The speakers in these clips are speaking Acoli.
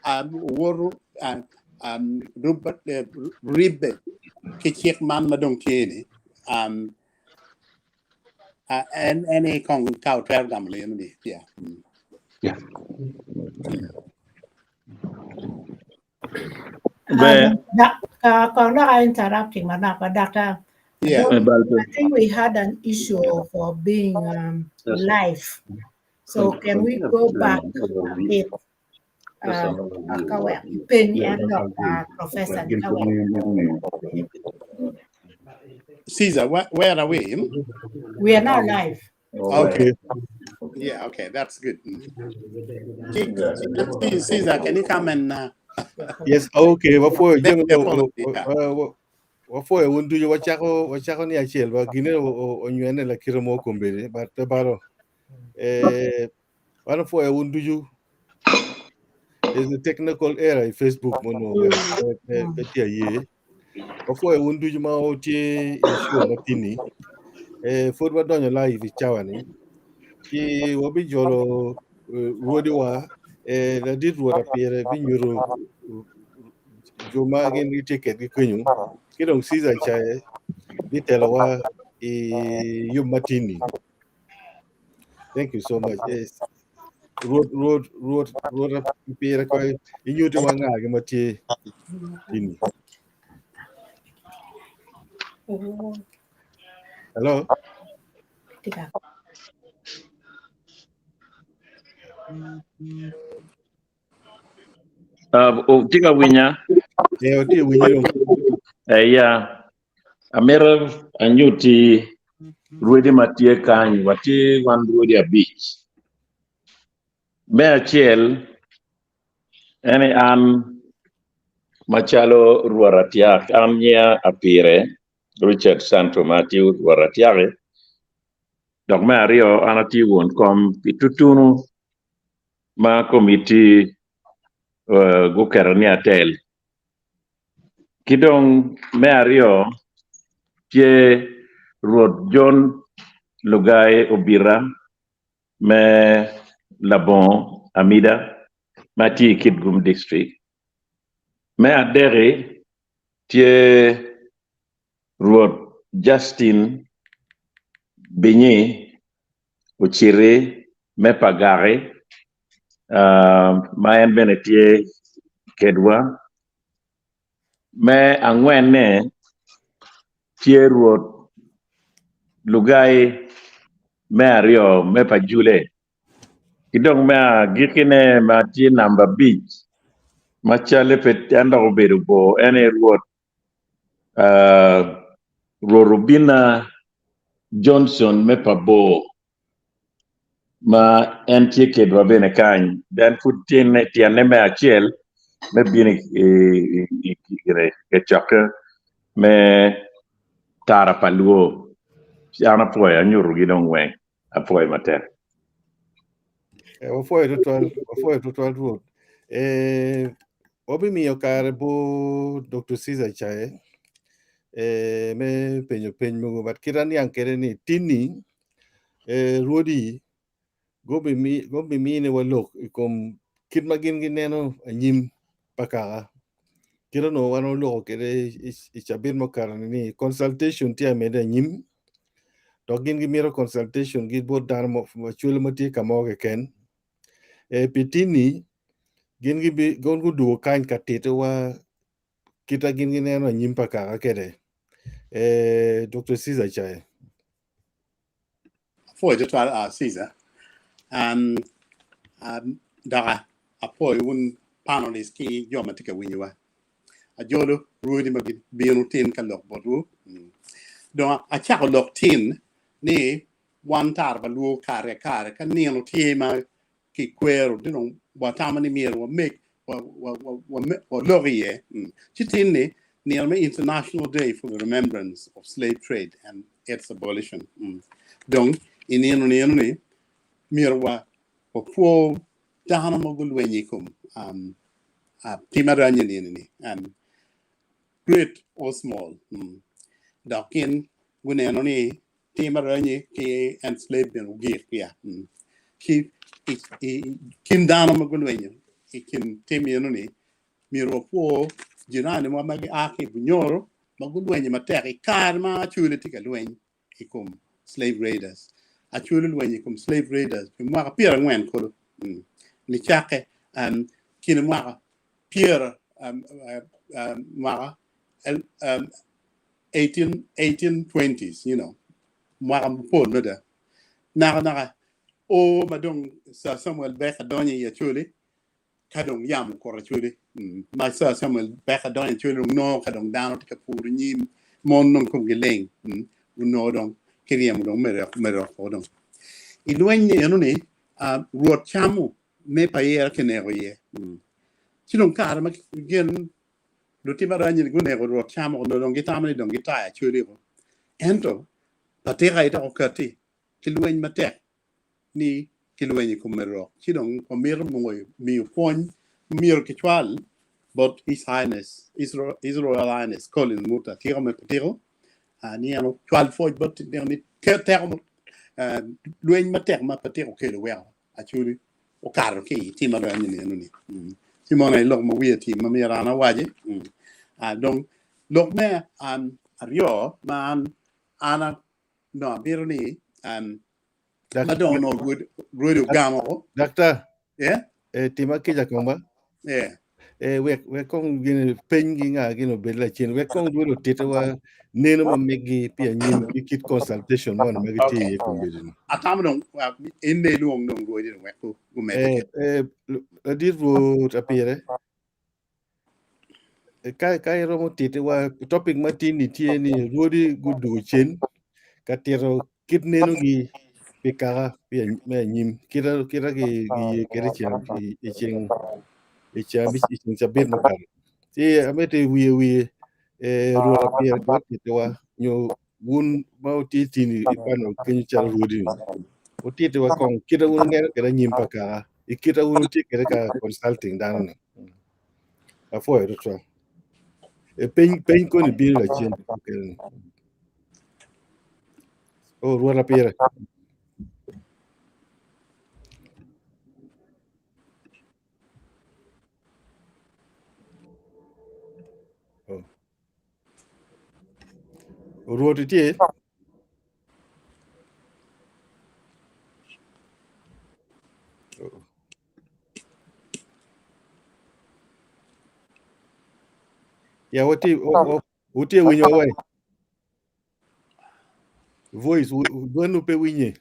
Owoto ribbe ki cik man ma dong tye ni en en aye kong ka wutwero gamo leno ni yeah. Yeah. Kong dok I interrupting manok, but Doctor, Yeah. I think we had an issue of being live. So can we go back a bit? Ka wek ipeny en dok Professor ni ka wek Caesar, where are we? We are now live. Okay. Yeah, okay, that's good. Caesar, can you come and Yes, okay, wapwoyo make the apology? Yeah. Wapwoyo wun ducu wacako wacako ni acel wa gine onywene lakite mo kombeddi but pe balo. Eh, wan opwoyo wun ducu. There's a technical error i Facebook mono pe pe tye aye. Wapwoyo wun ducu ma wutye i show matini. Eh, pud wadonyo live i cawa ni. Ci wabijolo rwodiwa eh, ladit rwot apire binyuto jo ma gin gitye kedgi kenyo ki dong Caesar ca bitelowa i yub matini. Thank you so much. Yes. Rwot rwot rwot rwot apire ko inyutiwa nga gi ma tye tini. Hello. Tye ka winya? Eh, watye ka winyi dong. Eya, amito anyutti rwedi ma tye kany, watye wan rwedi abic. Me acel en ni an macalo rwot atyak, an nyinga Apire Richard Santo ma atye rwot atyaki, dok me aryo an atye won kom pi tutunu ma komiti guketo ni atel. Ki dong me aryo tye Rwot John Lugai Obita me Labongo Amida ma tye i Kitgum District. Me adek-ki tye Rwot Justin Binyi Ociti me Pagaki ma en bene tye kedwa. Me angwenne tye Rwot Lugai me aryo me Pajule ki dong me agikkine ma tye namba abic ma calle pe en dok obedo bor en aye Rwot Rwot Obinna Johnson me pa bor ma en tye kedwa bene kany en pud tyene me acel me bino i cokke me tara pa lwo ci an apwoyo anyutogi dong weng apwoyo matek. Wapwoyo tutwal, wapwoyo tutwal Rwot. Eh, wabimiyo kare bo Dr. Caesar Chae eh, me penyo peny mogo but kit aniang kede ni tini eh, rwodi gobimine wa lok i kom kit ma gin gineno anyim pa kaka. Kit onongo wan oloko kede i cabit mukato ni ni consultation tye amede anyim dok gin gimito consultation gi bot dano macwalo ma tye ka mo keken. Eh, pi tini gin gibi gin gudugo kany ka titowa kita gin gineno anyim pa kaka kede. Eh, Dr. Caesar Chae. Apwoyo tutwal Caesar. Um, um, dok apwoyo wun panelists ki jo ma tye ka winyowa. Ajolo rwodi ma gibino tin ka lok botwu. Dong acako lok tin ni wan tara pa luo kare ka kare ka nino tye ma kikwero ti dong watamo ni myero wamek walok iye. Ci tin ni nino me International Day for the Remembrance of Slave Trade and its Abolition. Dong i nino nino ni myero wa wapwo dano ma gulwenyo i kom tim aranyi nino ni great or small. Dok gin guneno ni tim aranyi ki enslavement ogik ya. Ki i kin dano ma gulwenyo i kin tim eno-ni, myero wapwo jiraniwa ma gia ki i Bunyoro ma gulwenyo matek i kare ma Acholi tye ka lweny i kom slave raiders. Acholi olwenyo i kom slave raiders pi mwaka pyerangwen kulu nicakke kine mwaka pyera mwaka 1820s you know mwaka mapol mada nakanaka o ma dong Sir Samuel Baker donyo i Acholi ka dong yamo okuto Acholi ma Sir Samuel Baker donyo i Acholi dong nongo ka dong dano tye ka puro nyim mon dong komgi ling onongo dong kiryemo dong me roko dong i lweny ni eno ni Rwot camo me payera kineko iye ci dong kare ma gin lutim aranyi-ni guneko Rwot camo onongo dong gitamo ni dong gitayo Acholi o ento Patika aye dok okatti ki lweny matek ni kilweny i kom merok, ci dong wamito miyo pwony myero kicwal bot His Highness, His Royal Highness Collins Muta Atiko me Patiko, ni en ocwal pwoc bot ni teko lweny matek ma Patiko okelo weko Acholi okato ki i tim arany ni eno ni. Ci mono aye lok ma wiye tye ma myero an awaci. Dong lok me aryo ma an an No, amito ni um, ma dong onongo rwodi ogamo ko. Daktar. Yeah. Eh, tima kica kong ba. Yeah. Eh, wek wek kong gini peny gi nga gini obed lacen wek kong rwodi otitiwa neno ma meggi pi anyim ki kit consultation moni ma gitye iye kombeddi ni. Atamo dong in ne ilwong dong rwodi dong wek gumedde. Eh, eh, ladit rwot apire. Ka ka iromo titiwa topic ma tin-ni tye ni rwodi gudugo cen ka tito kit nenogi pi kaka pi me anyim kita kita gi giye kwede ceng i ceng i ceng abic i ceng cabit mukato ci amito i wiye wiye eh, rwot apire twero titiwa nyo wun ma wutye tin i panel kenyo calo rwodi-ni wutitiwa kong kit ma wun wuneno kwede anyim pa kaka i kit ma wun wutye kwede ka consulting dano-ni. Apwoyo tutwal. E piny piny koni bino lacen mukene. Oh, Rwot apire. Oh. Rwot itye? Oh. Ya wati wutie winyo wa voice dwanu pe winye.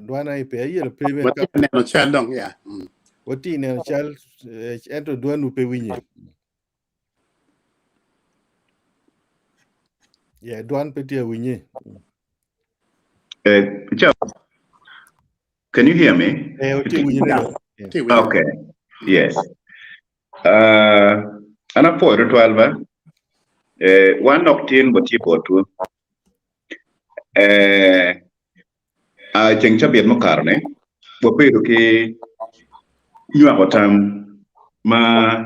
Dwana pe ayelo pe ben ka neno cal dong ya. Wati neno cal ento dwanu pe winye. Ya dwan pe tye winye. Eh, can you hear me? Eh, wati winye. Yeah. Okay. Yes. Uh, an apwoyo tutwal ba. Eh, wan nok tin watye botwu. Eh, a ceng cabit mukato-ni, wabedo ki nywako tam ma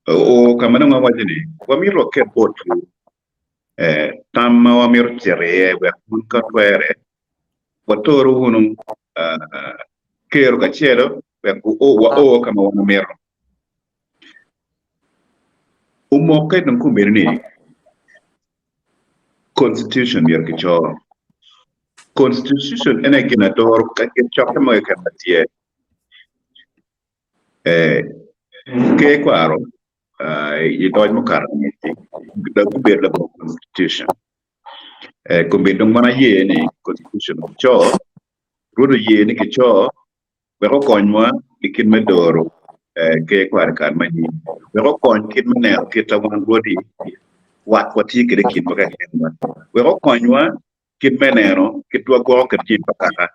oo ka ma dong awaco ni wamito waket botwu eh, tam ma wamito cito iye wek wun ka twere watoru wunu uh, kero kacelo wek wao ka ma wan wamito. Omokke dong kombeddi ni Constitution myero kico. Constitution en aye gin adoro ka kit cokke mo keken ma tye. Eh, ker kwaro i loc mukato angec-ci dok gubedo labongo constitution. Eh, kombeddi dong wan aye ni constitution kico, Rwot oye ni kico wek okonywa i kit me doro ker kwaro i kare ma anyim, wek okony kit me neno kit ma wan rwodi wat watye kwede i kinwa kekenwa, wek okonywa kit me neno kit wagwoko kwede jami pa kaka.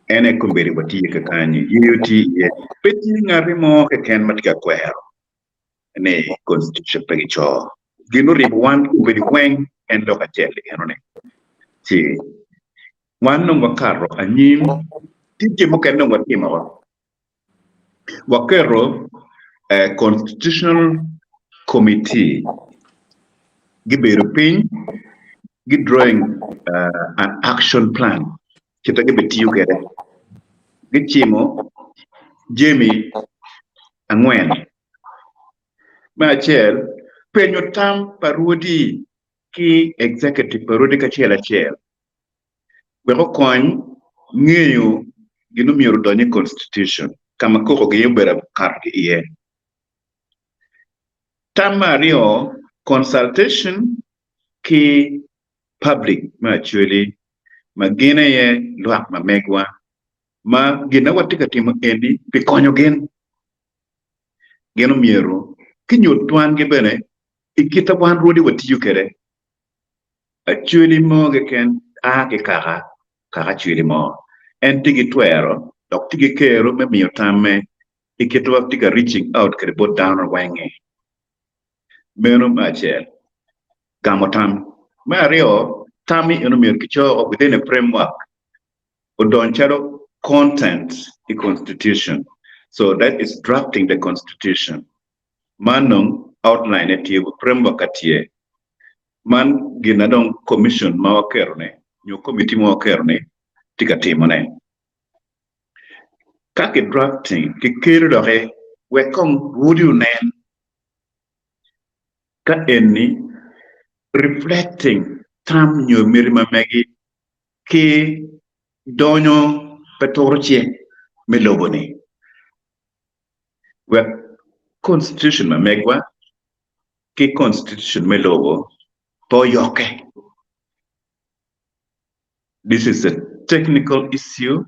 En aye kombeddi watye kakanyi, yeyo tye iye. Pe tye ngati mo keken ma tye ka kwero ni constitution pe gico. Gin oribo wan kombeddi weng en lok acel-li enoni. Ci wan dong wakato anyim, tye jami mukene dong watimo. Waketo Constitutional Committee gibedo piny gi drawing an action plan kit ma gibitiyo kwede gicimo jami angwen. Me acel, penyo tam pa rwodi ki executive pa rwodi kacel acel wek okony ngeyo gin omyero odony i constitution ka ma koko gi obedo akato ki iye. Tam me aryo, consultation ki public me acholi ma gin aye lwak ma megwa ma gin ma watye ka timo eni pi konyo gin. Gin omyero ki nyut twangi bene i kit ma wan rwodi watiyo kwede. Acholi mo keken a ki kaka, kaka acholi mo. En tye ki twero dok tye ki kero me miyo tamme i kit ma tye ka reaching out kwede bot dano weng-ngi. Meno me acel, gamo tam. Me aryo, tam-mi eno myero kicoko within a framework odony calo content i constitution. So that is drafting the constitution. Man dong outline ne tye, framework ka tye. Man gin na dong commission ma waketo ni nyo committee ma waketo ni tye ka timo ne. Ka ki drafting ki kelo doki wek kong rwodi onen ka eni reflecting tam nyo miti ma megi ki donyo pe turo cik me lobo ni. Wek constitution ma megwa ki constitution me lobo pe oyokke. This is a technical issue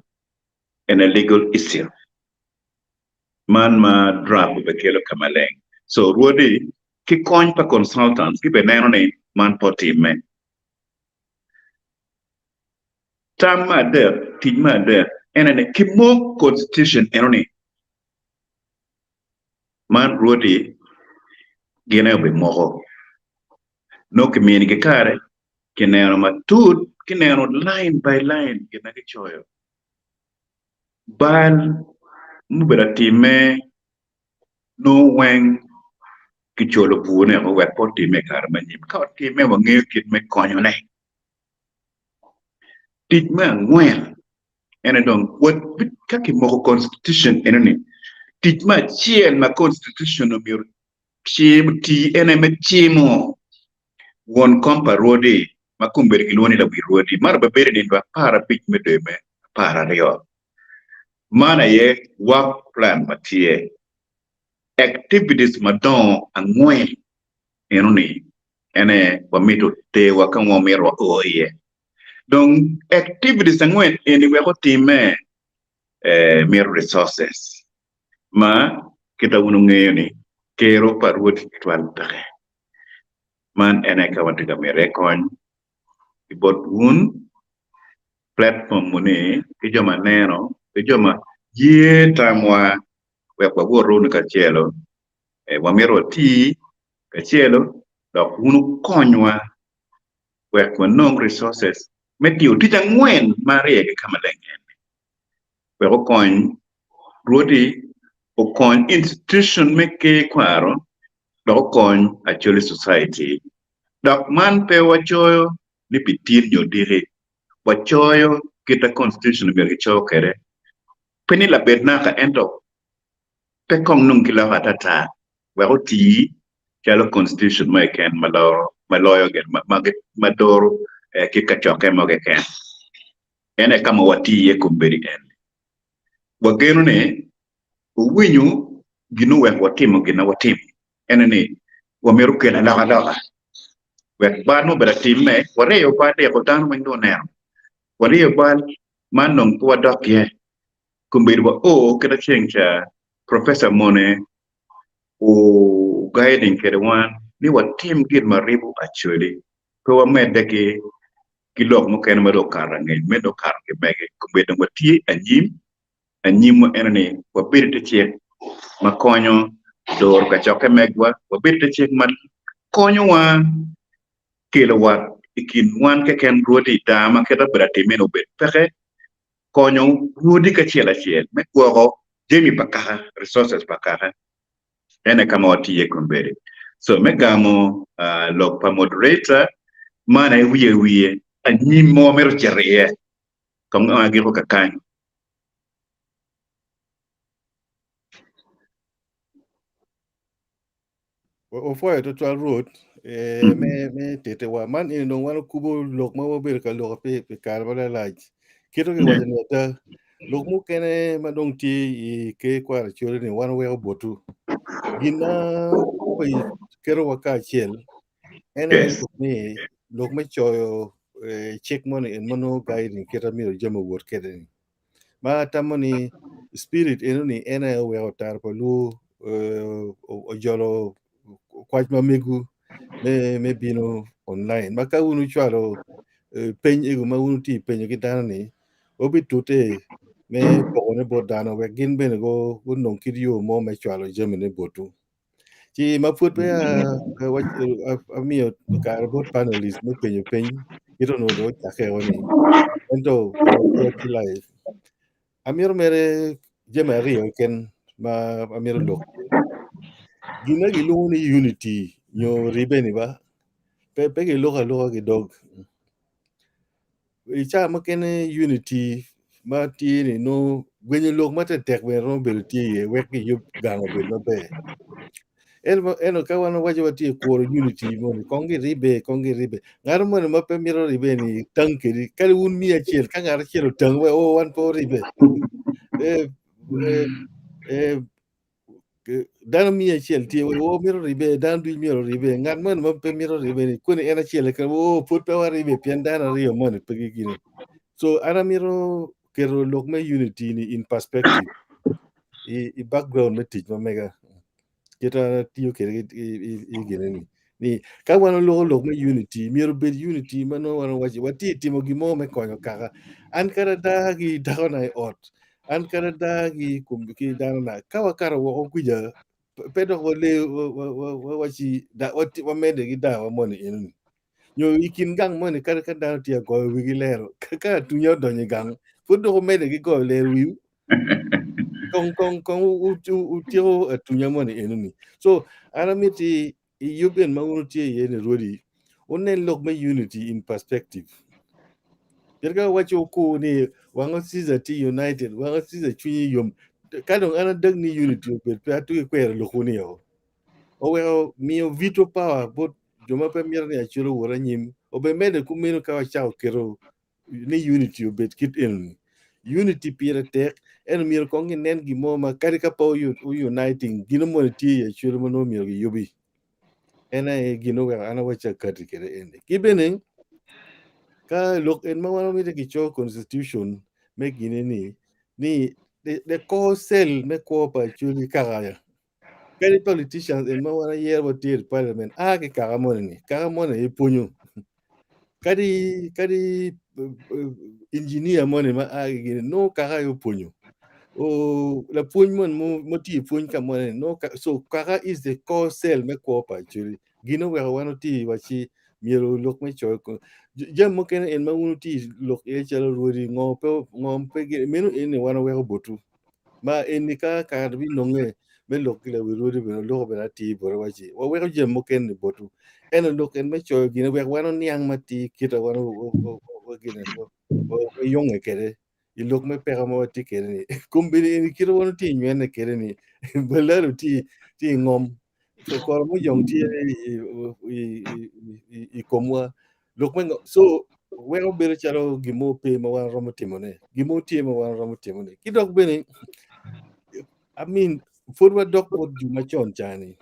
and a legal issue. Man ma draft obekelo ka maleng. So rwodi ki kony pa consultants gibeneno ni man pe otimme. Tam me adek, tic me adek en aye ni kimok constitution eno-ni man rwodi gin aye obimoko. Nongo kiminigi kare kineno matut, kineno line by line gin ma gicoyo. Bal mubedo atimme nongo weng kicolo bur-ne wek pe otimme i kare ma anyim. Ka otimme wangeyo kit me konyone. Tic me angwen ene dong ka kimoko constitution eno-ni, tic me acel ma constitution omyero oti ene me cimo won kom pa rwodi ma kombeddi kilwongo ni lawi rwodi. Man obibedo i nino 15 me dwe me 12. Man aye work plan ma tye. Activities madongo angwen eno-ni ene wamito terwa ka ma wamito wao iye. Dong activities angwen eni wek otimme mito resources ma kita wun wungeyo ni kero pa Rwot tutwal peke. Man ene ka watye ka mito iye kony ki bot wun platform muni ki jo ma neno ki jo ma ye tamwa wek wawot wunu kacelo wamito wati kacelo dok wun wukonywa wek wanong resources me tiyo tic angwen ma aryegi ka maleng eni wek okony rwodi, okony institution me ker kwaro dok okony Acholi society dok man pe wacoyo ni pi tin nyo diki wacoyo kit ma constitution myero kico kwede pe ni labed naka ento pe kong nong kiloko atata wek oti calo constitution mo keken ma loro ma loyo gin ma doro kit kacokke mo keken. En aye ka ma watye iye kombeddi eni. Wageno ni wuwinyo gin oweko watimo gin ma watimo, ene ni wamito kelo alokaloka wek bal ma obedo atimme waryeyo bal liko dano weng dong oneno waryeyo bal man dong pe wadok iye kombeddi wa o kit aceng ca Professor Mone o guiding kwede wan ni watim gin ma ribo Acholi pe wamedde ki ki lok mukene ma dong okato angec me dong okato ki mege kombeddi dong watye anyim anyimwa ene ni wabedo ite cik ma konyo doro kacokke megwa wabedo ite cik ma konyowa kelo wat i kin wan keken rwodi daa ma kite obedo atime ni obed peke konyo rwodi kacel acel me gwoko. Jami pa kaka, resources pa kaka ene ka ma watye iye kombeddi. So me gamo lok pa moderator man aye wiye wiye anyim ma wamito cito iye kong agiko kakany. Opwoyo twatwal Rwot me tittiwa. Man eni dong wan okubo lok ma wabedo ka loko pi kare malalac. Kit ma kiwaco ni ada, lok mukene ma dong tye i ker kwaro Acholi ni wan weko botwu. Gin ma ketowa kacel en aye lok ni lok me coyo cik moni en ma nongo guiding kit ma myero jami owot kwede ni. Ma atamo ni spirit enoni en aye oweko tara pa luo ojolo kwac ma megu me bino online ma ka wun wucwalo peny ego ma wun wutye penyo ki dano ni wabitute me pokone bot dano wek gin bene gunong kit yo mo me cwalo jamine botwu. Ci ma pud peya amiyo kare bot panelist me penyo peny kit onongo dong ocakke o ni ento tye live amito mere jami aryo keken ma amito lok iye. Gin ma gilwongo ni unity nyo ribbe ni ba pe giloko aloka ki dog. I cawa mukene unity ma tye ni nongo gwenyo lok ma tektek bene romo bedo tye iye wek giyub gang obed maber. Ento ka wan wawaco watye ka kuro unity moni kong giribbe kong giribbe ngat moni ma pe mito ribbe ni tang kedi kadi wun miya acel ka ngat acel otang wek oo wan pe oribbe dano miya acel tye o mito ribe dano ducu myero oribe ngat moni ma pe mito ribe ni koni en acel keken o pud pe waribe pien dano aryo moni pe gigine so an amito keto lok me unity ni in perspective i background me tic ma mega kit ma atiyo kwede i gine ni ni ka wan oloko lok me unity myero obed unity ma nongo wan owaci watye timo gin mo me konyo kaka an kadi ada ki dakona i ot an kadi ada ki ki danona ka wakato woko kwica pe dok waleyo wawaci wamedde ki dawa moni enoni nyo i kin gang moni kadi ka dano tye ka goyo wigi lero ka atunya odonyo i gang pud dok wumedde ki goyo lero wiwu kong kong kong wutyeko atunya moni enoni so an amiti i yub en ma wun wutye iye ni rwodi wunen lok me unity in perspective pien ka waco ku ni wango Caesar tye united wango Caesar cwinye yom ka dong an adag ni unity obed pe atugi kwero lokwu ni o oweko miyo veto power bot jo ma pe mito ni acel owot anyim obemedde kumeno ka wacako keto ni unity obed kit enoni. Unity pire tek ento myero kong ginen gin mo ma kadi ka pe uniting gino moni tye i acwele ma nongo myero giyubi. En aye gin oweko an awacci akati kwede eni. Ki bene ka lok en ma wan wamito gico constitution me gine ni ni the core cell me kwo pa acwele kaka ya. Kadi politicians en ma wan ayero watye i parliament a ki kaka moni ni kaka moni aye pwonyo. Kadi kadi engineer moni ma a ki gini nongo kaka aye opwonyo. O lapwony moni ma tye i pwony ka moni nongo so kaka is the core cell me kwo pa Acholi. Gin oweko wan oti waci myero lok me coyo jami mukene en ma wun wuti lok iye calo rwodi ngo pe ngo pe meno eni wan waweko botwu. Ma eni ka kare binonge me lok ki lawi rwodi bene oloko bene atir bote waci waweko jami mukene ni botwu. Ento lok en me coyo gine wek wan oniang matir kita wan gine wayonge kwede i lok me peko ma watye kwede ni kombeddi eni kite wan watye nywene kwede ni balalo tye i ngom koro mujong tye i komwa lok me so weko bedo calo gin mo pe ma wan romo timone gin mo tye ma wan romo timone ki dok bene I mean pud wadok bot jo macon cani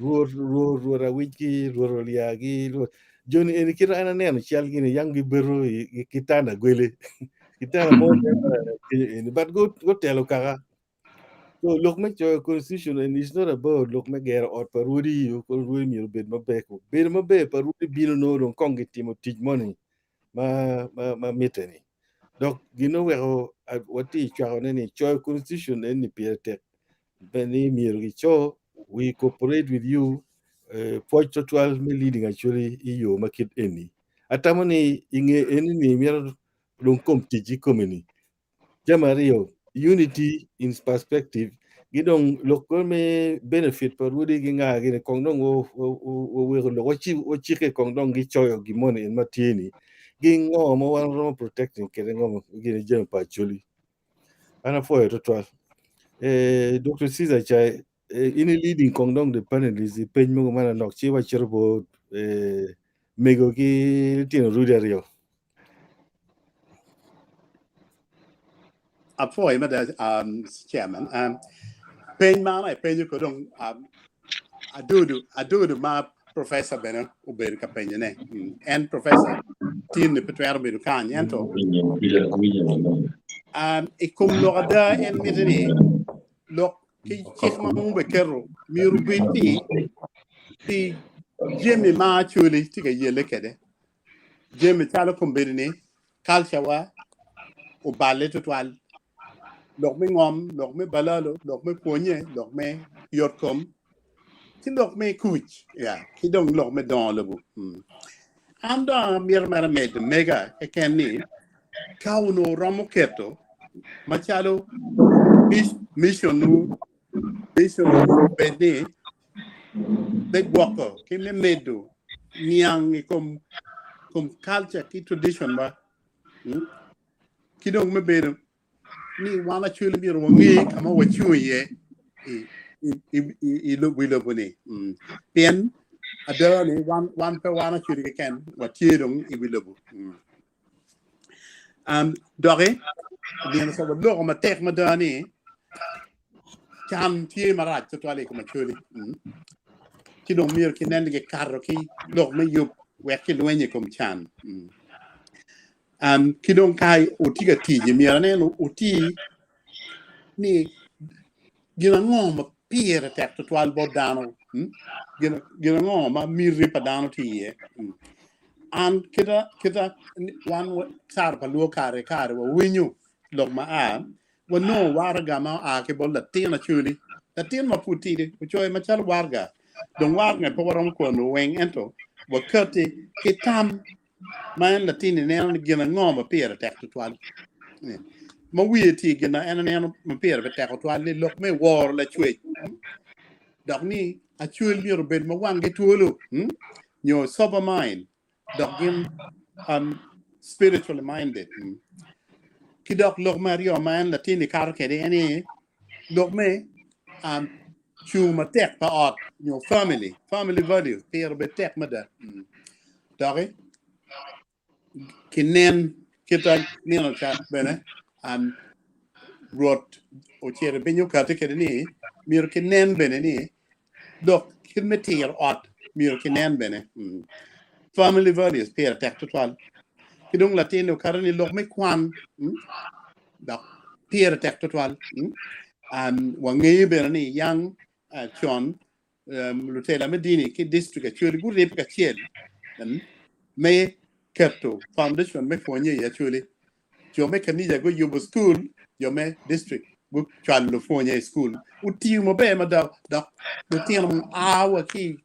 rwot rwot rwot awicgi rwot olyagi rwot joni eni kit an aneno cal gini yang gibedo i kitanda gwele kitanda mo eni but gutelo kaka so lok me coyo constitution and it's not about lok me gero ot pa rwodi rwodi myero obed maber bedo maber pa rwodi bino nongo dong kong gitimo tic moni ma ma ma mitte ni dok gin oweko watye cwakone ni coyo constitution eni pire tek ni myero gico we cooperate with you pwoc twatwal me leading actually i yo ma kit eni atamo ni i nge eni ni myero dong kom tic i kome ni jami aryo. Unity in perspective gi dong lok kor me benefit pa rwodi gi nga gini kong dong waweko lok wacikke kong dong gicoyo gin moni en ma tye ni gi ngo ma wan romo protecting kede ngo gini jami pa Acholi. An apwoyo twatwal. Eh, Dr. Caesar Chai, eh, in i leading kong dong the panelists i peny mogo manok ci wacito bot eh, mego ki litino rudi aryo. Apwoyo mada chairman. Peny man aye penyo ko dong adudu adudu ma professor bene obedo ka penyone. En professor tin ni pe twero bedo kany ento i kom lok ada en miti ni lok ki cik ma mube keto myero obed ni pi jami ma Acholi tye ka yelle kwede. Jami calo kombeddi ni culture wa oballe tutwal. Lok me ngom, lok me balalo, lok me pwonye, lok me yotkom, ki lok me kuc, yeah, ki dong lok me dongo lobo. An dong amito mere medo mega keken ni ka onongo romo keto macalo mission nu, mission nu bed ni me gwoko ki me medo niang i kom kom culture ki tradition wa ki dong me bedo ni wan acwele myero wange ka ma wacung iye i wi lobo ni pien ada ni wan pe wan acwele keken watye dong i wi lobo. Doki nino ca waloko matek mada ni can tye marac tutwal i kom Acholi ci dong myero kinen ni gikato ki lok me yub wek kilweny i kom can. Ki dong ka wutye ka tic myero ane ni wuti ni gin ango ma pire tek tutwal bot dano, gin ango ma miti pa dano tye iye. An kita kita wan caro pa luo kare ki kare wawinyo lok ma a wanongo waraga ma oa ki bot latin Acholi, latin ma pud tidi ocoyo macalo waraga dong waraga pe waromo kwano weng ento wakati ki tam ma en latin-ni neno ni gin ango ma pire tek tutwal. Ma wiye tye gin ma en neno ma pire pe tek tutwal ni lok me woro lacwec dok ni acwel myero obed ma wanggi twolo nyo sober mind dok gin spiritually minded. Ki dok lok me aryo ma en latin-ni kato kwede en ni lok me cung matek pa ot nyo family, family values pire obed tek mada. Doki kinen kita nino ca bene Rwot ocito piny okati kede ni myero kinen bene ni dok kit me tiro ot myero kinen bene. Family values pire tek tutwal. Ki dong latin okato ni lok me kwan dok pire tek tutwal. Wangeyo bene ni yang con lutela me dini ki district Acholi guribbe kacel me keto foundation me pwonye i Acholi. Jo me kanija guyubo cukul, jo me district gucwalo lupwonye i cukul. Otiyo maber mada dok lutino a wa ki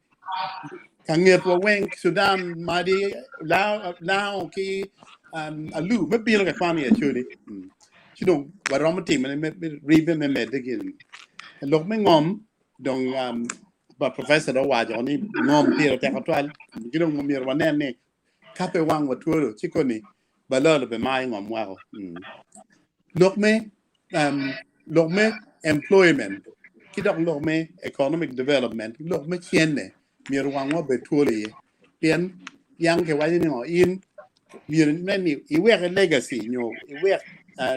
ka ngetwa weng, Sudan, Madi, Lao ki Alu me bino ka kwan i Acholi. Ci dong waromo timone me ribbe me medde gin. Lok me ngom dong ba professor dong owaco ni ngom pire tek tutwal ki dong myero wanen ni ka pe wang watwolo ci koni balalo be mayo ngom weko. Lok me lok me employment ki dok lok me economic development lok me cene myero wangwa obed twolo iye pien yang kiwaco ni ngo in myero inen ni iwek legacy nyo iwek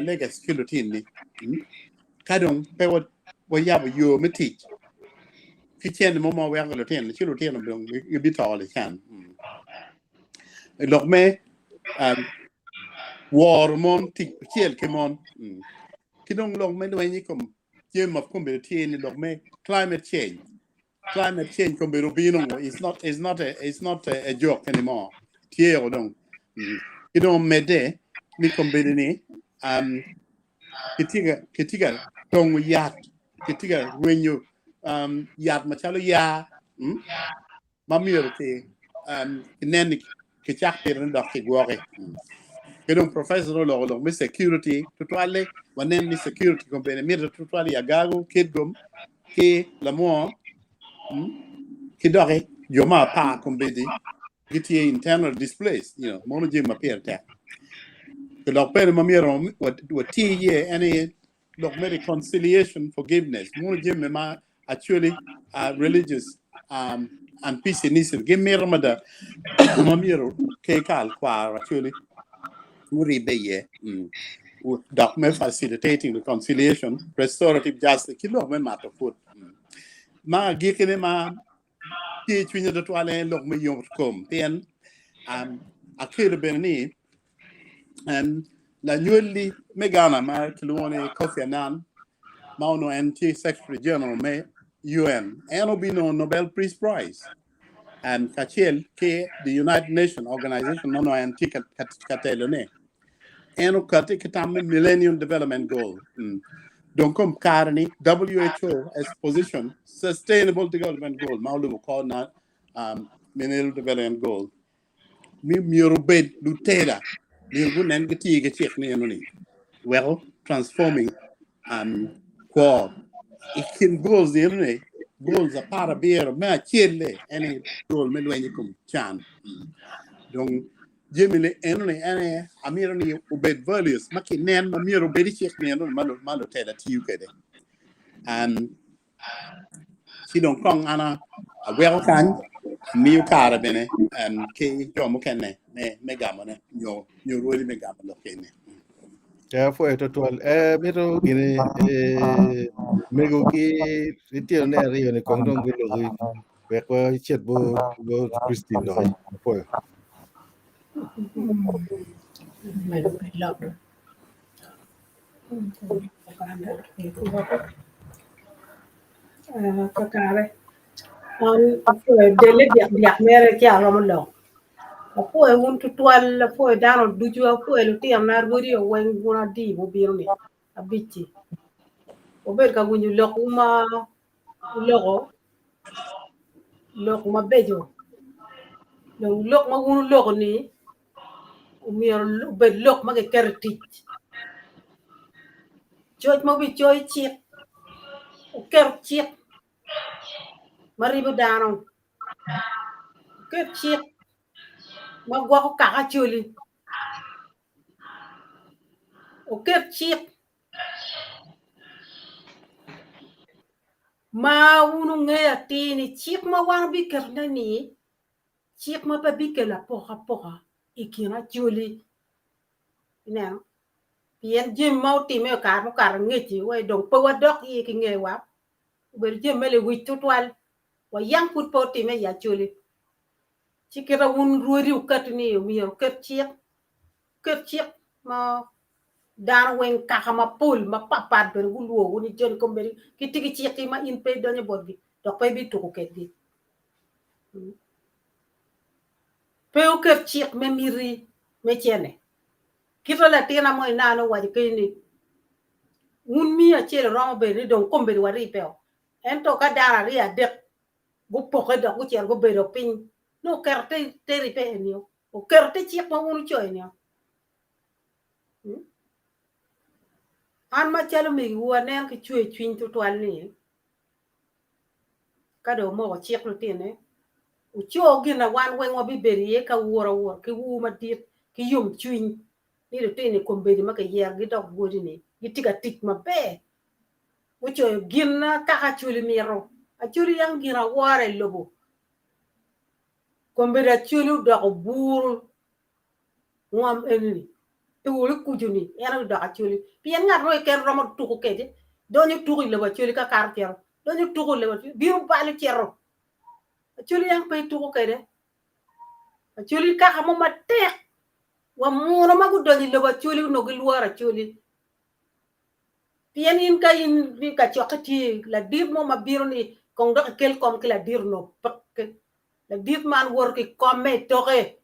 legacy ki lutinni ka dong pe wayabo yo me tic ki cene mo ma weko lutino ci lutino dong gibito lican. Lok me woro mon tic acel ki mon ki dong lok me lweny i kom jami ma kombeddi tye ni lok me climate change climate change kombeddi obino it's not it's not a it's not a, a joke anymore tye o dong ki dong medde ni kombeddi ni um, kitye ka tongo yat kitye ka rwenyo um, yat macalo yaa ma myero ki nen ni kicak pitone dok kigwoki. Ki dong professor oloko lok me security tutwalle wanen ni security kombeddi mitte tutwal i Agago, Kitgum ki Lamwor ki doki jo ma apar kombeddi gitye internal displaced, you know, mono jami ma pire tek. Ki lok bene ma myero wati iye en aye lok me reconciliation, forgiveness, mono jami ma actually religious and peace initiative gimito mada ma myero ker kal kwaro actually guribbe iye dok me facilitating reconciliation, restorative justice ki lok me mato put. Ma agikine ma tye i cwinya tutwal en lok me yot kom pien akelo bene ni lanywali me Ghana ma kilwongo ni Kofi Annan ma onongo en tye Secretary General me UN en obino Nobel Peace Prize and kacel ki the United Nations Organization ma onongo en tye ka telone en okati ki tam me Millennium Development Goal. Dong kom kare ni WHO has positioned Sustainable Development Goal ma olubo kor na Millennium Development Goal ni myero obed lutela myero gunen gitye ki cik ni eno ni weko transforming kwo i kin goals ni eno ni goals 17 me acel-le en aye goal me lweny i kom can. Dong jami ni eno ni en aye amito ni obed values ma kinen ma myero obed i cik ni eno ni ma lutela tiyo kwede. Ci dong kong an aweko kany amiyo kare bene ki jo mukene me gamone nyo rwodi me gamo lok eni. Ya apwoyo twatwal. Eh, mito gini eh, mego ki litino ne aryo ni kong dong guloki wek wacit bo bo Christine doki. Apwoyo. Medo pe lok. Kakare an apwoyo dele dyak dyak mere ci aromo lok apwoyo wun tutwal apwoyo dano ducu apwoyo lutinona rwodi weng wun adi mubino ni abic-ci wubedo ka winyo lokwu ma wuloko lok mabeco dong lok ma wun wuloko-ni omyero obed lok ma kiketo i tic coc ma obicoyo cik oket cik ma ribo dano oket cik ma gwoko kaka acholi oket cik ma wun wungeyo atir ni cik ma wan wabiketone-ni cik ma pe bikelo apokapoka i kin acholi ineno pien jami ma otimme i kare mukato angec-ci wai dong pe wadok iye ki ngewa obedo jami me lewic tutwal wa yang pud pe otimme i acholi ci kita wun rwodi wukatti ni myero wuket cik wuket cik ma dano weng kaka mapol mapatpat bene gulworwu ni joni kombeddi gitye ki cikgi ma in pe idonyo botgi dok pe ibituko kedgi. Pe wuket cik me miti me cene. Kit ma latinna mo inano owaco keni ni, Wun miyo acel oromo bedo ni dong kombeddi waribbe-o, ento ka dano aryo adek gupokke dok gucito gubedo piny, nongo oketo te ribbe eni-o, oketo te cik ma wun wucoyo-ni-o. An macalo omegiwu aneno ki cwercwiny tutwal ni, Ka dong wumoko cik lutine, wuco gin ma wan weng wabibedo iye ka wuro awura ki ur madit ki yomcwiny ni lutino i kombeddi ma kiyerogi dok rwodi-ni gitye ka tic maber. Gucoyo gin ma kaka Acholi mito. Acholi yam gin awora i lobo. Kombeddi Acholi odoko buru ngom eni-ni. Turu kucu-ni en aye odoko Acholi pien ngat mo keken romo tuko kwede donyo tuko i lobo Acholi ka kato cito donyo tuko i lobo Acholi bino balo cito Acholi yang pe ituko kwede Acholi kaka mo matek wa muno ma gudonyo i lobo Acholi onongo gilworo Acholi pien in ka in kacokke tye ladit mo ma bino ni kong dok ikel kom ki ladit onongo peke Ladit man woto ki komme i toke,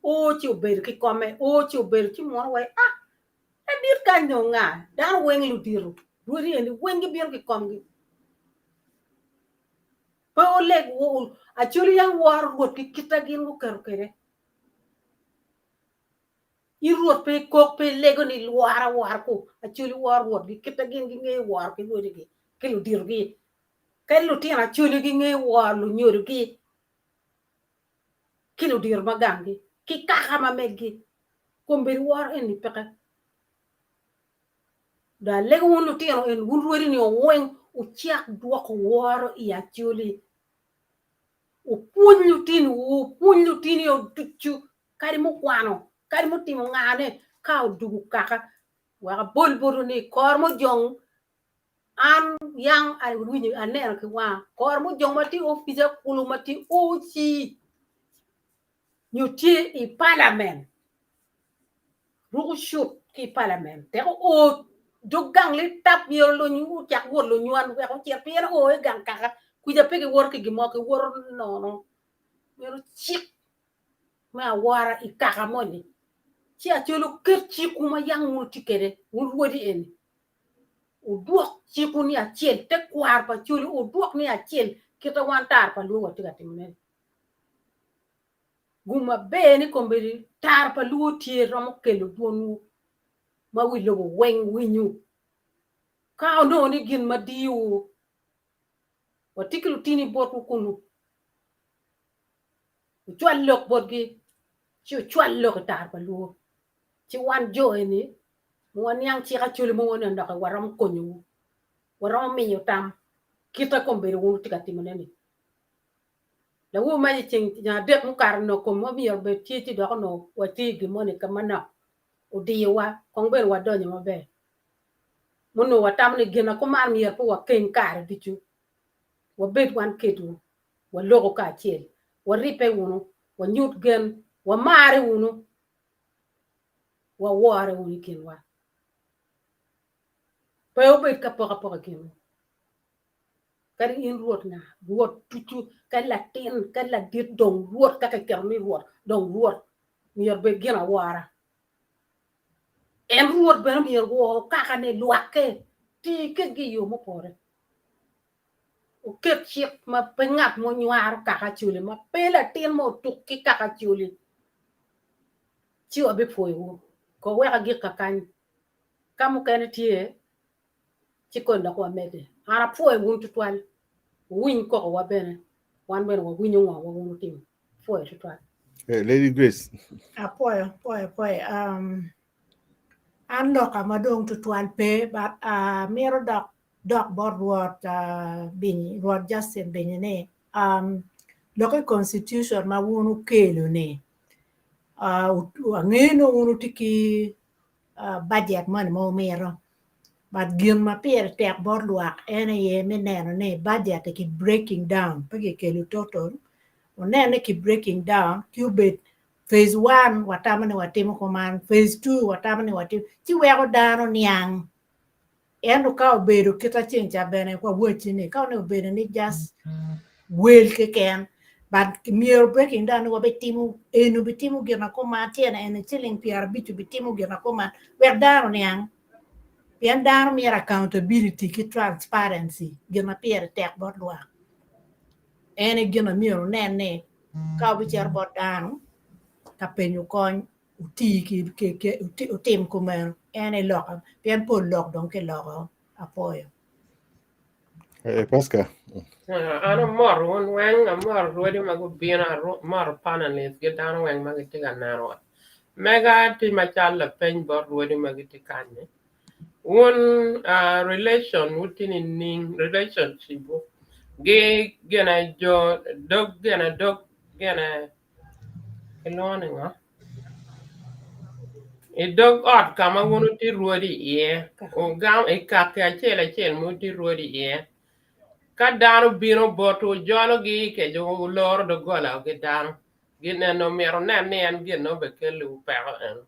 o ci obedo ki komme, o ci obedo, ci muno wai, ah, ladit kany dong nga? Dano weng ludito, rwodi eni weng gibino ki komgi. Pe wuleg, Acholi yang woro Rwot ki kita gin guketo kwede. In Rwot pe ikok, pe ilego ni lwora wora ku, Acholi woro rwotgi kit ma gin gingeyo woro ki rwodigi ki luditogi. Kadi lutino Acholi gingeyo woro lunyodogi ki ludito ma ganggi ki kaka ma meggi. Kombeddi woro eni peke. Dong alego wun lutino eni, wun rwodi ni weng wucak dwoko woro i Acholi. Wupwony lutinowu, wupwony lutinio ducu kadi mukwano, kadi mutimo ngane ka odugo kaka, wek abol botwu ni kor mujong an yang awinyo aneno ki wanga, kor mujong ma tye i opica kulu ma tye OC nyo tye i palamen ruko cut ki i palamen tek oo dog gang litap myero luny ocak wot lunywan wek ocit pien oo i gang kaka kwica pe giwoto ki gin mo giwoto nono myero cik me awora i kaka moni, ci acel wuket cikwu ma yam wun wutye kwede, wun rwodi eni, wudwok cikwu ni acel, tekwaro pa Acholi wudwok ni acel kit ma wan tara pa Luo watye ka timone-ni. Gum maber ni kombeddi tara pa Luo tye romo kelo dwonwu ma wi lobo weng winyo. Ka onongo ni gin ma diyowu, watye ki lutini botwu kunu. Wucwal lok botgi, ci wucwal lok i tar pa luo. Ci wan jo eni ma waniang cik Acholi ma waneno doki waromo konyowu, waromo miyo tam kite kombeddi wun wutye ka timone-ni. Lawor mac i ceng adek mukato onongo komwa myero obed tye ci dok onongo watye i gin moni ka manok odiyowa kong bene wadonyo maber. Munongo watamo ni gin ma kuman myero pe wakeng kare ducu, wabed wan kedwu. waloko kacel, waribbe wunu, wanyut gen, wamarre wunu, waworre wunu i kinwa. Pe wubed ka poko apoka i kinwu. Kadi in Rwot nga, Rwot ducu, kadi latin, kadi ladit, dong Rwot ka kiketo ni Rwot, dong Rwot myero obed gin awora. En Rwot bene myero owor kakane, lwakke, ti kedgi i yo mupore. Wuket cik ma pe ngat mo nywaro kaka Acholi, ma pe latin mo otuk ki kaka Acholi, ci wabipwoyowu. Ko wek agik kakany, ka mukene tye, ci koni dok wamedde. An apwoyo wun tutwal, wuwiny kokowa bene, wan bene wawinyo ngo ma wun wutimo. Apwoyo tutwal. Hey, Lady Grace. Apwoyo, apwoyo, apwoyo. Um, an loka ma dong tutwal pe, but uh, mito dok dok bot Rwot Binyi, Rwot Justin Binyi ni, lok i constitution ma wun wukelo ni, angeyo ni wun wutye ki budget moni ma wumito, but gin ma pire tek bot lwak en aye me neno ni budget ki breaking down, pe kikelo total, wunen ni ki breaking down ki obed phase one watamo ni watimo kuman, phase two watamo ni watimo, ci weko dano niang. Ento ka obedo kit aceng ca bene wawacci ni ka onongo obedo ni just wel keken but myero breaking down ni wabitimo eni obitimo gin ma kuman tyene eni ciling 50 obitimo gin ma kuman wek dano oniang pien dano myero accountability ki transparency gin ma pire tek bot lwak en aye gin ma myero wunen ni ka wubicito bot dano ka penyo kony wuti ki wutim kumeno en aye loka pien pol lok dong kiloko apwoyo. Eh, Pascal. An amor wun weng, amor rwodi ma gubino, amoro panelists ki dano weng ma gitye ka nenowa. Mega tye macalo lapeny bot rwodi ma gitye kany-ni. Wun uh, relation wu tye nining, relationship wu gi gine jo dog gine dog gine Kilwongo ni ngo? I dog ot ka ma wun wutye rwodi iye, wugamo i kaki acel acel ma wutye rwodi iye. Ka dano bino botwu, wujologi kec wuloro doggola ki dano. Gin eno myero wunen ni en gin ma obekeliwu peko eno.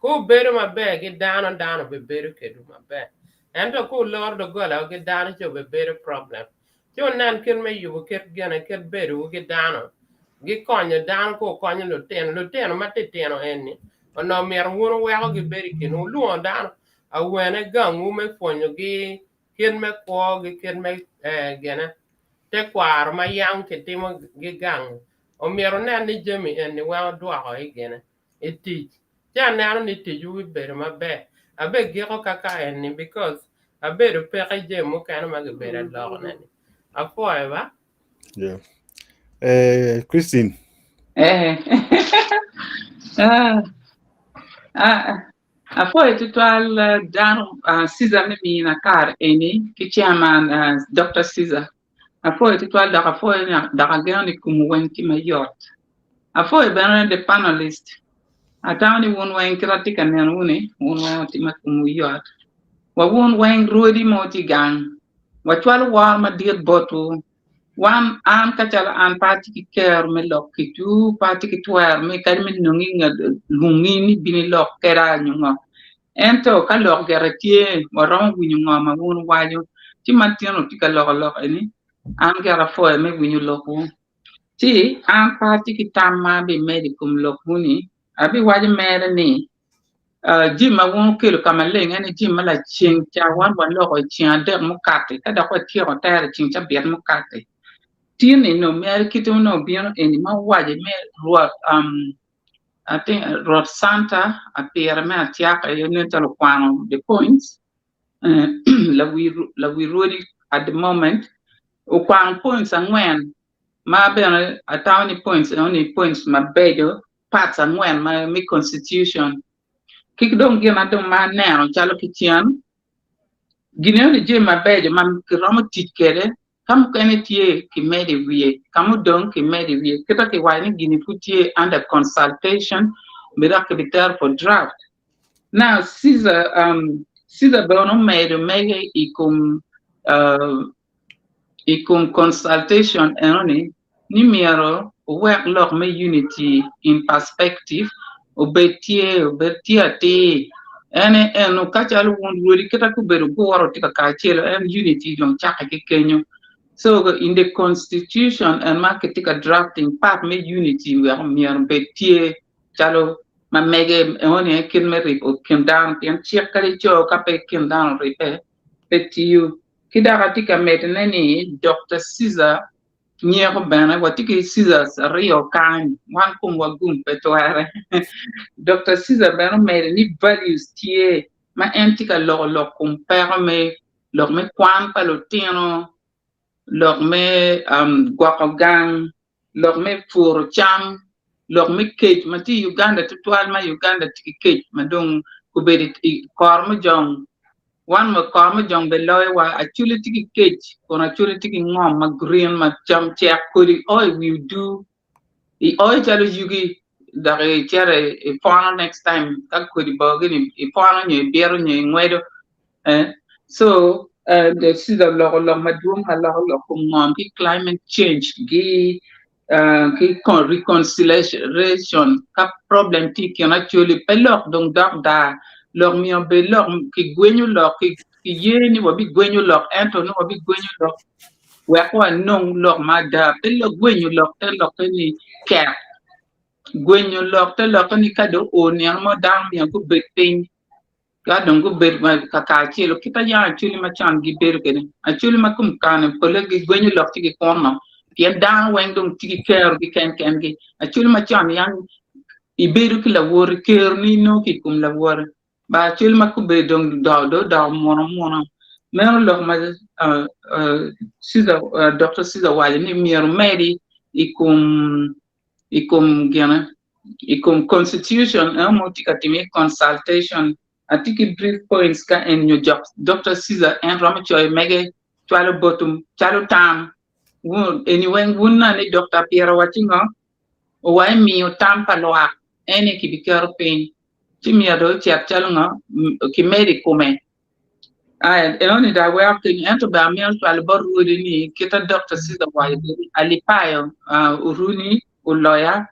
Ka wubedo maber ki dano, dano bibedo kedwu maber. Ento ka wuloro doggolawu ki dano ci obibedo problem. Ci wunen kit me yubo kit gine, kit bedowu ki dano, gikonyo dano ka wukonyo lutino. Lutino matitino eni onongo myero wun wuweko gibedo i kinwu. Wulwongo dano awene gangwu me pwonyogi kit me kwo ki kit me gine tekwaro ma yam kitimo gi gang. Omyero wunen ni jami eni weng wudwoko i gine, i tic. Ci aneno ni ticwu bibedo maber. Abegiko kaka en ni because abedo peke jami mukene ma gibedo alokone ni. Apwoyo ba. Yeah. Eh, Christine. Eh. ah. Ah. Apwoyo tutwal eh, dano ah, Caesar me mina kare eni ki chairman ah, Dr. Caesar. Apwoyo tutwal dok apwoyo ni dok ageno ni kumu weng tye mayot. Apwoyo bene the panelist. Atamo ni wun weng kit atye ka neno wuni wun weng wutye ma kumu yot. Wa wun weng rwodi mo tye gang. Wacwalo woro madit botwu. Wan an ka calo an pe atye ki kero me lok kwedwu, pe atye ki twero me kadi me nongi ngat lungi ni bin ilok keda nyo ngo. Ento ka lok gire tye waromo winyo ngo ma wun wuwaco. Ci ma tin wutye ka loko lok eni an gire apwoyo me winyo lokwu. Ci an pe atye ki tam ma abimedo i kom lokwu ni abiwaco mere ni Jami ma wun wukelo ka maleng ene jami ma laceng ca wan waloko i ceng adek mukati ka dok watyeko tere i ceng cabit mukati. Tin-ni nongo mere kite ma nongo obino eni ma owaco me Rwot Rwot Santa apire me atyaka aye nen calo okwano the points lawi rwodi at the moment okwano points angwen ma bene atamo ni points enoni points mabeco parts angwen ma me constitution ki dong gin ma dong ma aneno calo ki cen gin eno ni jami mabeco ma kiromo tic kwede ka mukene tye kimedo i wiye ka mudong kimedo i wiye kita kiwaco ni gini pud tye under consultation be dok kibitero for draft now Caesar um, Caesar bene omedo mege i kom uh, i kom consultation enoni ni myero owek lok me unity in perspective obed tye obed tye atir ene eno ka calo wun rwodi kita gubedo guro tye ka kacelo en unity dong cakke ki kenyo so in the constitution en ma kitye ka drafting part me unity wek myero obed tye calo ma mege enoni kit me ribo kin dano pien cik kadi co ka pe kin dano oribbe pe tiyo. Ki dok atye ka medone ni Dokta Caesar nyeko bene watye ki Caesars aryo kany wan komwa gum pe twere. Dokta Caesar bene omedo ni values tye ma en tye ka loko lok kom peko me lok me kwan pa lutino, lok me um, gwoko gang, lok me puro cam, lok me kec ma tye i Uganda tutwal ma Uganda tye ki kec ma dong obedo i kor mujong wan wa kor mujong bene loyo wa Acholi tye ki kec kun Acholi tye ki ngom ma green ma cam cek kodi o i wi odur i oyo calo yugi dok icito ipwono next time ka kodi bo gini ipwono nyo ibito nyo ingwedo eh so uh, Caesar oloko lok madwong ma loko lok kom ngom ki climate change gi uh, ki reconciliation ka problem tye i kin Acholi pe lok dong dok dar lok myero obed lok kigwenyo lok kiye ni wabigwenyo lok ento ni wabigwenyo lok wek wanong lok ma ada pe lok gwenyo lok te lokke ni ket gwenyo lok te lokke ni ka dong oo nino mo dano myero gubed piny Ka dong gubedo kakacelo, kit ma yam Acholi macon gibedo kwede, Acholi ma kom kare-ni polle gigwenyo lok ci gikuno, pien dano weng dong tye ki kerogi kenkengi. Acholi macon yam ibedo ki lawoti, keroni inongo ki i kom lawoti. Ba Acholi ma kobedo dong dong odoko muno muna. Meno lok ma Dokta Caesar owaco ni myero omedi i kom i kom gine i kom constitution eno mo tye ka timo iye consultation atye ki brief points ka en nyo jok Doctor Caesar en romo coyo mege cwalo botum calo tam wun eni weng wun na ni Doctor Apira wacci ngo owa emiyo tam pa lwak ene kibiketo piny ci myero dong ocit calo ngo kimedo i kome Eno-ni dong aweko kenyo ento bene amito cwalo bot rwodi ni kita Dokta Caesar owaco kwede Alipayo oruni oloya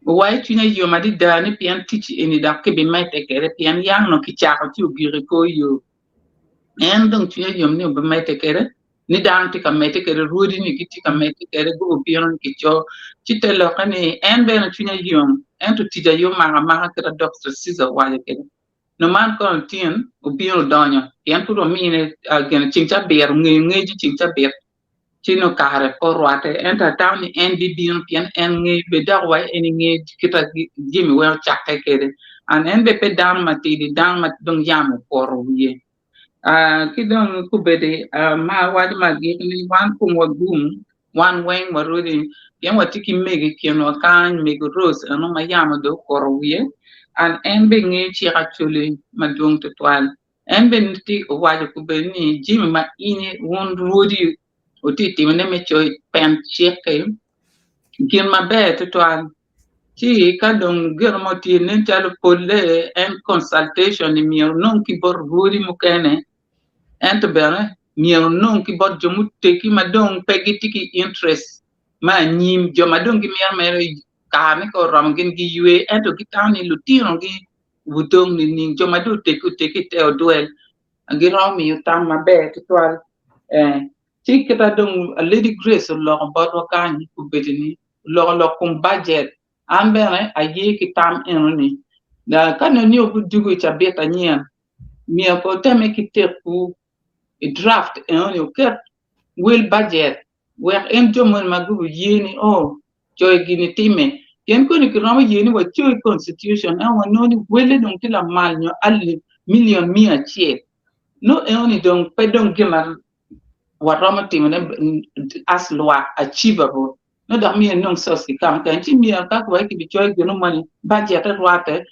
owaco cwinya yom adada ni pien tic eni dok kibimedde kwede pien yang nongo kicako ci ogik i kor yo. En dong cwinye yom ni obimedde kwede ni dano tye ka medde kwede rwodi ni gitye ka medde kwede gubino ni kico ci te lokke ni en bene cwinye yom ento tic aye omako amaka kita Dokta Caesar owaco kwede. Nongo man kono tin obino odonyo pien pud wamine gin ceng cabit ongeyo ngec i ceng cabit ci nongo kare pe orwatte ento atamo ni en bibino pien en ngeyo bed dok wa en inge kita jami weng ocakke kwede. And en bene pe dano matidi, dano ma dong yam okuto wiye. Ah, ki dong kubedi ah, ma awaco ma agik ni wan komwa gum, wan weng warudi pien watye ki mego i kinwa kany, mego Rose eno ma yamo dong okuto wiye and en bene ngeyo cik Acholi madwong tutwal. En bene tye owaco kubedi ni jami ma in wun rwodi wutye timone me coyo pen cik-ki gin maber tutwal. Ci ka dong gin mo tye nen calo polle en consultation ni myero onong ki bot rwodi mukene ento bene myero onong ki bot jo muteggi ma dong pe gitye ki interest me anyim jo ma dong gimito mere kare ni ka oromo gin giywe ento gitamo ni lutinogi gudong nining jo ma dong oteggi oteggi i te odwel giromo miyo tam maber tutwal ci kita dong Lady Grace oloko botwa kany obedo ni oloko lok kom bajet an bene aye ki tam eno ni ka nongo ni odugo i cabit anyen myero ko oteme ki tekwu i draft eno ni oket wel bajet wek en jo moni ma gubi ye ni oh coyo gini time pien koni kiromo ye ni wacoy constitution ento wanongo ni wele dong tye lamal nyo alip million 100 no eno ni dong pe dong gin ma waromo timone as lwak achievable no dok myero inong source ki ka mukene ci myero ka kiwaco kibicoyo gino moni bajette rwatte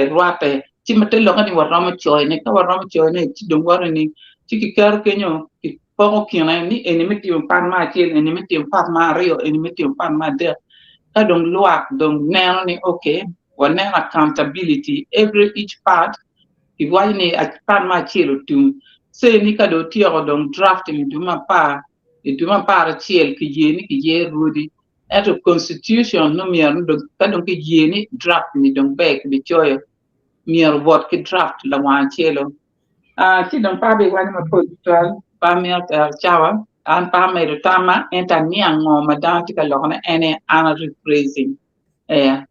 rwatte ci ma te lokke ni waromo coyone ka waromo coyone ci dong wato ni ci kiketo kenyo kipoko kine ni eni me timo part me acel eni me timo part me aryo eni me timo part me adek ka dong lwak dong neno ni okay waneno accountability every each part kiwaco ni part me acel otum say ni ka dong otyeko dong drafting i dwe me apar i dwe me 11 kiye ni kiye rwodi ento constitution no myero dong ka dong kiye ni draft ni dong ber kibicoyo myero wot ki draft lawang acelo ci dong pe abiwaco mapol tutwal pe amito tero cawa an pe amedo tamma ento aniang ngo ma dano tye ka lokone en aye an a rephrasing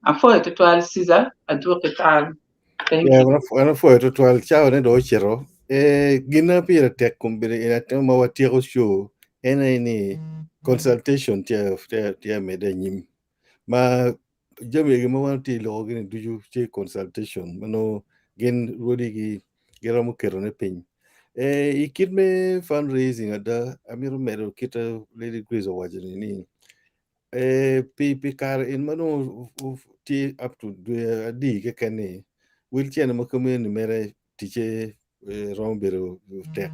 apwoyo tutwal Caesar adwoki kare. Thank Yeah, you. an apwoyo tutwal cawa ne dong ocito. Gin ma pire tek kombeddi en aye ma watyeko show en aye ni consultation tye tye medde anyim ma jami egi ma wan tye loko gini ducu tye consultation ma nongo gin rwodi gi giromo ketone piny. I kit me fundraising ada amito medo kit ma Lady Grace owaco ni ni pi kare en ma nongo tye up to dwe adi keken ni wel cene ma kome-ni mere ticce romo bedo tek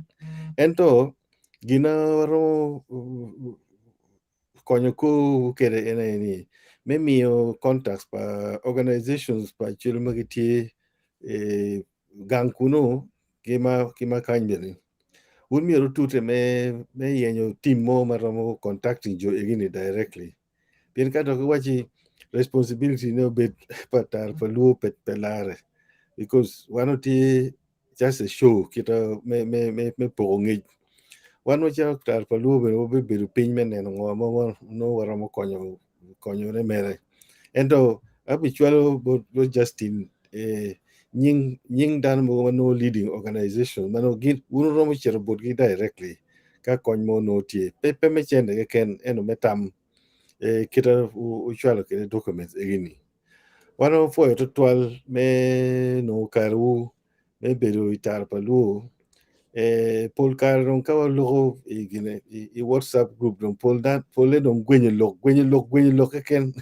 ento gin ma waromo konyo kor kwede en aye ni me miyo contacts pa organizations pa cwalo ma gitye gang kunu ki ma kany bene wun myero wutute me yenyo team mo ma romo contacting jo egi-ni directly pien ka dok iwacci responsibility ne obed pa tar pa luo pe lare because wan watye just a show kita me poko ngec wan macalo tar pa luo bene wabibedo piny me neno ngo ma nongo waromo konyo konyone mere ento abicwalo bot Justin nying nying dano mogo ma nongo leading organization ma nongo gin wun wuromo cito botgi directly ka kony mo nongo tye pe pe me cente keken ento me tam kita wucwalo kwede documents egi-ni wan wapwoyo tutwal me nongo karewu me bedo i tara pa luo pol kare dong ka waloko i gine i WhatsApp group dong pol polle dong gwenyo lok gwenyo lok gwenyo lok keken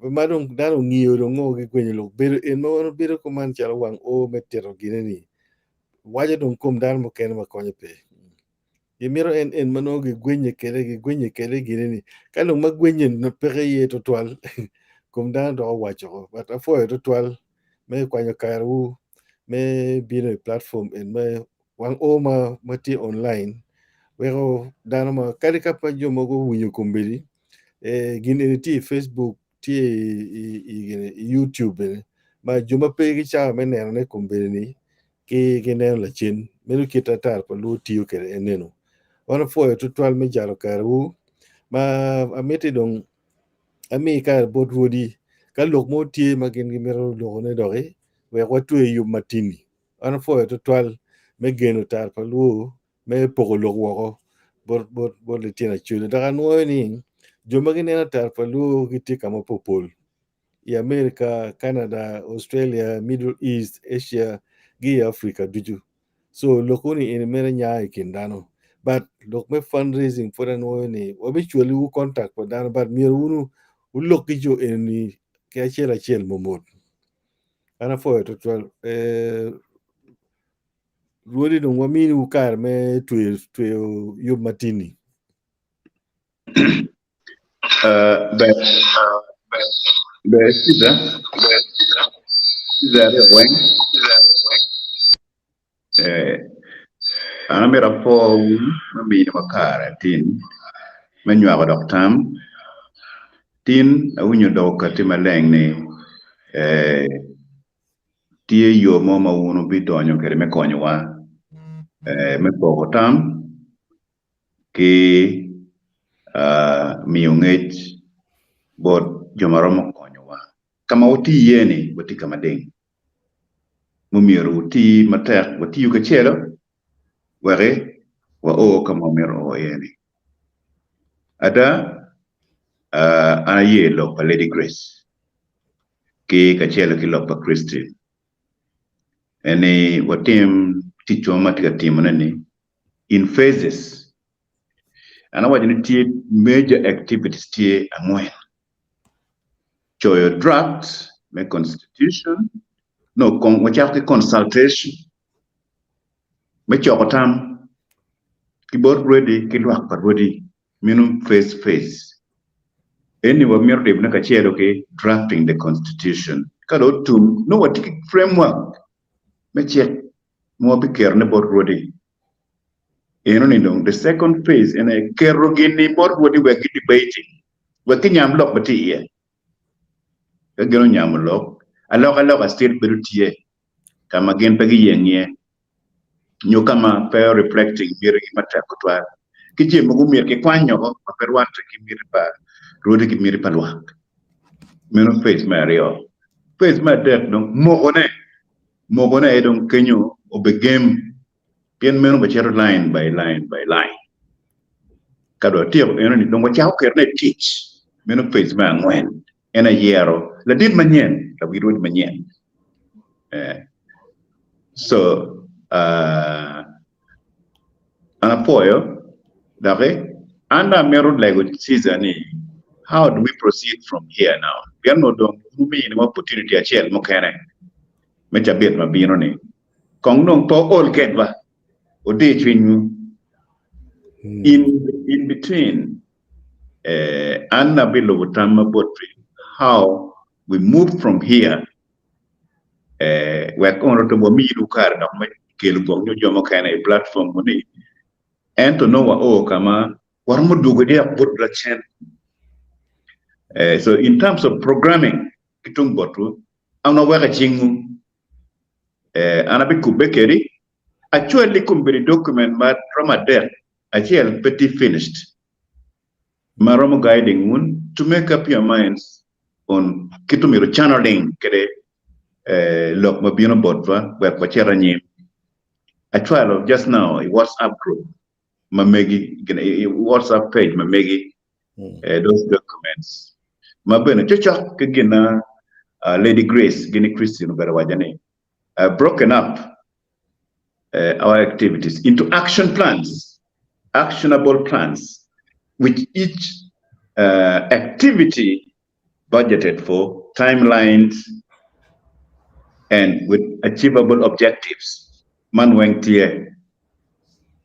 ma dong dano ongiyo dong ngo gigwenyo lok bedo en ma wan wabedo kuman calo wang o me tito gine ni waco dong kom dano mukene ma konyo pe gimito en en ma nongo gigwenye kwede gigwenye kwede gine ni ka dong ma gwenye peke iye tutwal kom dano dok owaco ko but apwoyo tutwal me kwanyo karewu me bino i platform en me wang o ma tye online weko dano ma kadi ka pa jo mogo owinyo kombeddi gin eni tye i Facebook tye i YouTube bene ma jo ma pe ki cawa me nenone kombeddi ni ki gineno lacen meno kit atar pa luo tiyo kwede en eno wan apwoyo tutwal me jalo karewu ma amiti dong ami kare bot rwodi ka lok mo tye ma gin gimito lokone doki wek watwe yub matini wan apwoyo tutwal me geno tar pa luo me poko lok woko bot bot bot litino acholi dok anwoyo ni jo ma gineno tar pa luo gitye ka ma popol. i America, Canada, Australia, Middle East, Asia ki i Africa ducu. So lok ni eni mere nya i kin dano. But lok me fundraising pud anwoyo ni wabicwaliwu contact pa dano but myero wunu wulok ki jo eni ki acel acel momot. An apwoyo tutwal. Eh, Rwodi dong waminiwu kare me tweyo tweyo yub matini. Ber ber Caesar Caesar aryo weng eh, an amito apwo wun me miniwa kare atin me nywako dok tam. Tin awinyo dok okati maleng ni eh, tye yo mo ma wun wubidonyo kwede me konyowa eh, me poko tam ki miyo ngec bot jo ma romo konyowa. Ka ma watye iye-ni, watye ka mading. Mumyero wuti matek, watiyu kacelo wek wao ka ma wamito o iye-ni. Ada, an aye lok pa Lady Grace ki kacelo ki lok pa Christine en ni watim ticwa ma watye ka timone-ni in phases. An awaco ni tye major activities tye angwen. Coyo draft me constitution, no kong wacako ki consultation me coko tam ki bot rwedi ki lwak pa rwedi meno phase phase. Eni wamito ribone kacelo ki drafting the constitution. Ka dong otum nongo watye ki framework me cik ma wabiketone bot rwodi. Eno-ni dong the second phase en aye keto gin-ni bot rwodi wek gi debating, wek ginyam lok ma tye iye. Ka gin onyamo lok, alokaloka still bedo tye ka ma gin pe giyeng iye nyo ka ma pe o reflecting mitigi matek tutwal. Ki jami mogo myero kikwany woko ma pe rwatte ki miti pa rwodi ki miti pa lwak. Meno phase me aryo. Phase me adek dong mokone. Mokone aye dong kenyo obigem pien meno wacito line by line by line. Ka dong atyeko eno-ni dong wacako ketone i tic. Meno phase me angwen. En aye yero ladit manyen, lawil rwodi manyen. Eh, so, uh, an apwoyo doki an dong amito lego Caesar ni how do we proceed from here now? Pien onongo dong wuminiwa opportunity acel mukene me cabit ma bino ni kong dong pe ool kedwa odi cwinywu in in between eh, an abilubo tam ma botri how we move from here eh, wek ono to wamiyi kare dok me kelo gwok nyo jo mukene i platform mu ni ento nongo wao ka ma waromo dwogo dyek bot lacen. Eh, so in terms of programming ki tung botwu an aweko i cingwu eh, an abikubbe kedi acwali kombeddi document ma romo adek acel pe tye finished ma romo guiding wun to make up your minds on kit omyero channeling kede eh, lok ma bino botwa wek wacit anyim. Acwalo just now i WhatsApp group ma megi i WhatsApp page ma megi eh, those documents ma bene cocok ki gina uh, Lady Grace gini Christine obedo waco ni uh, broken up uh, our activities into action plans, actionable plans, which each uh, activity budgeted for, timelines, and with achievable objectives. Man weng tye.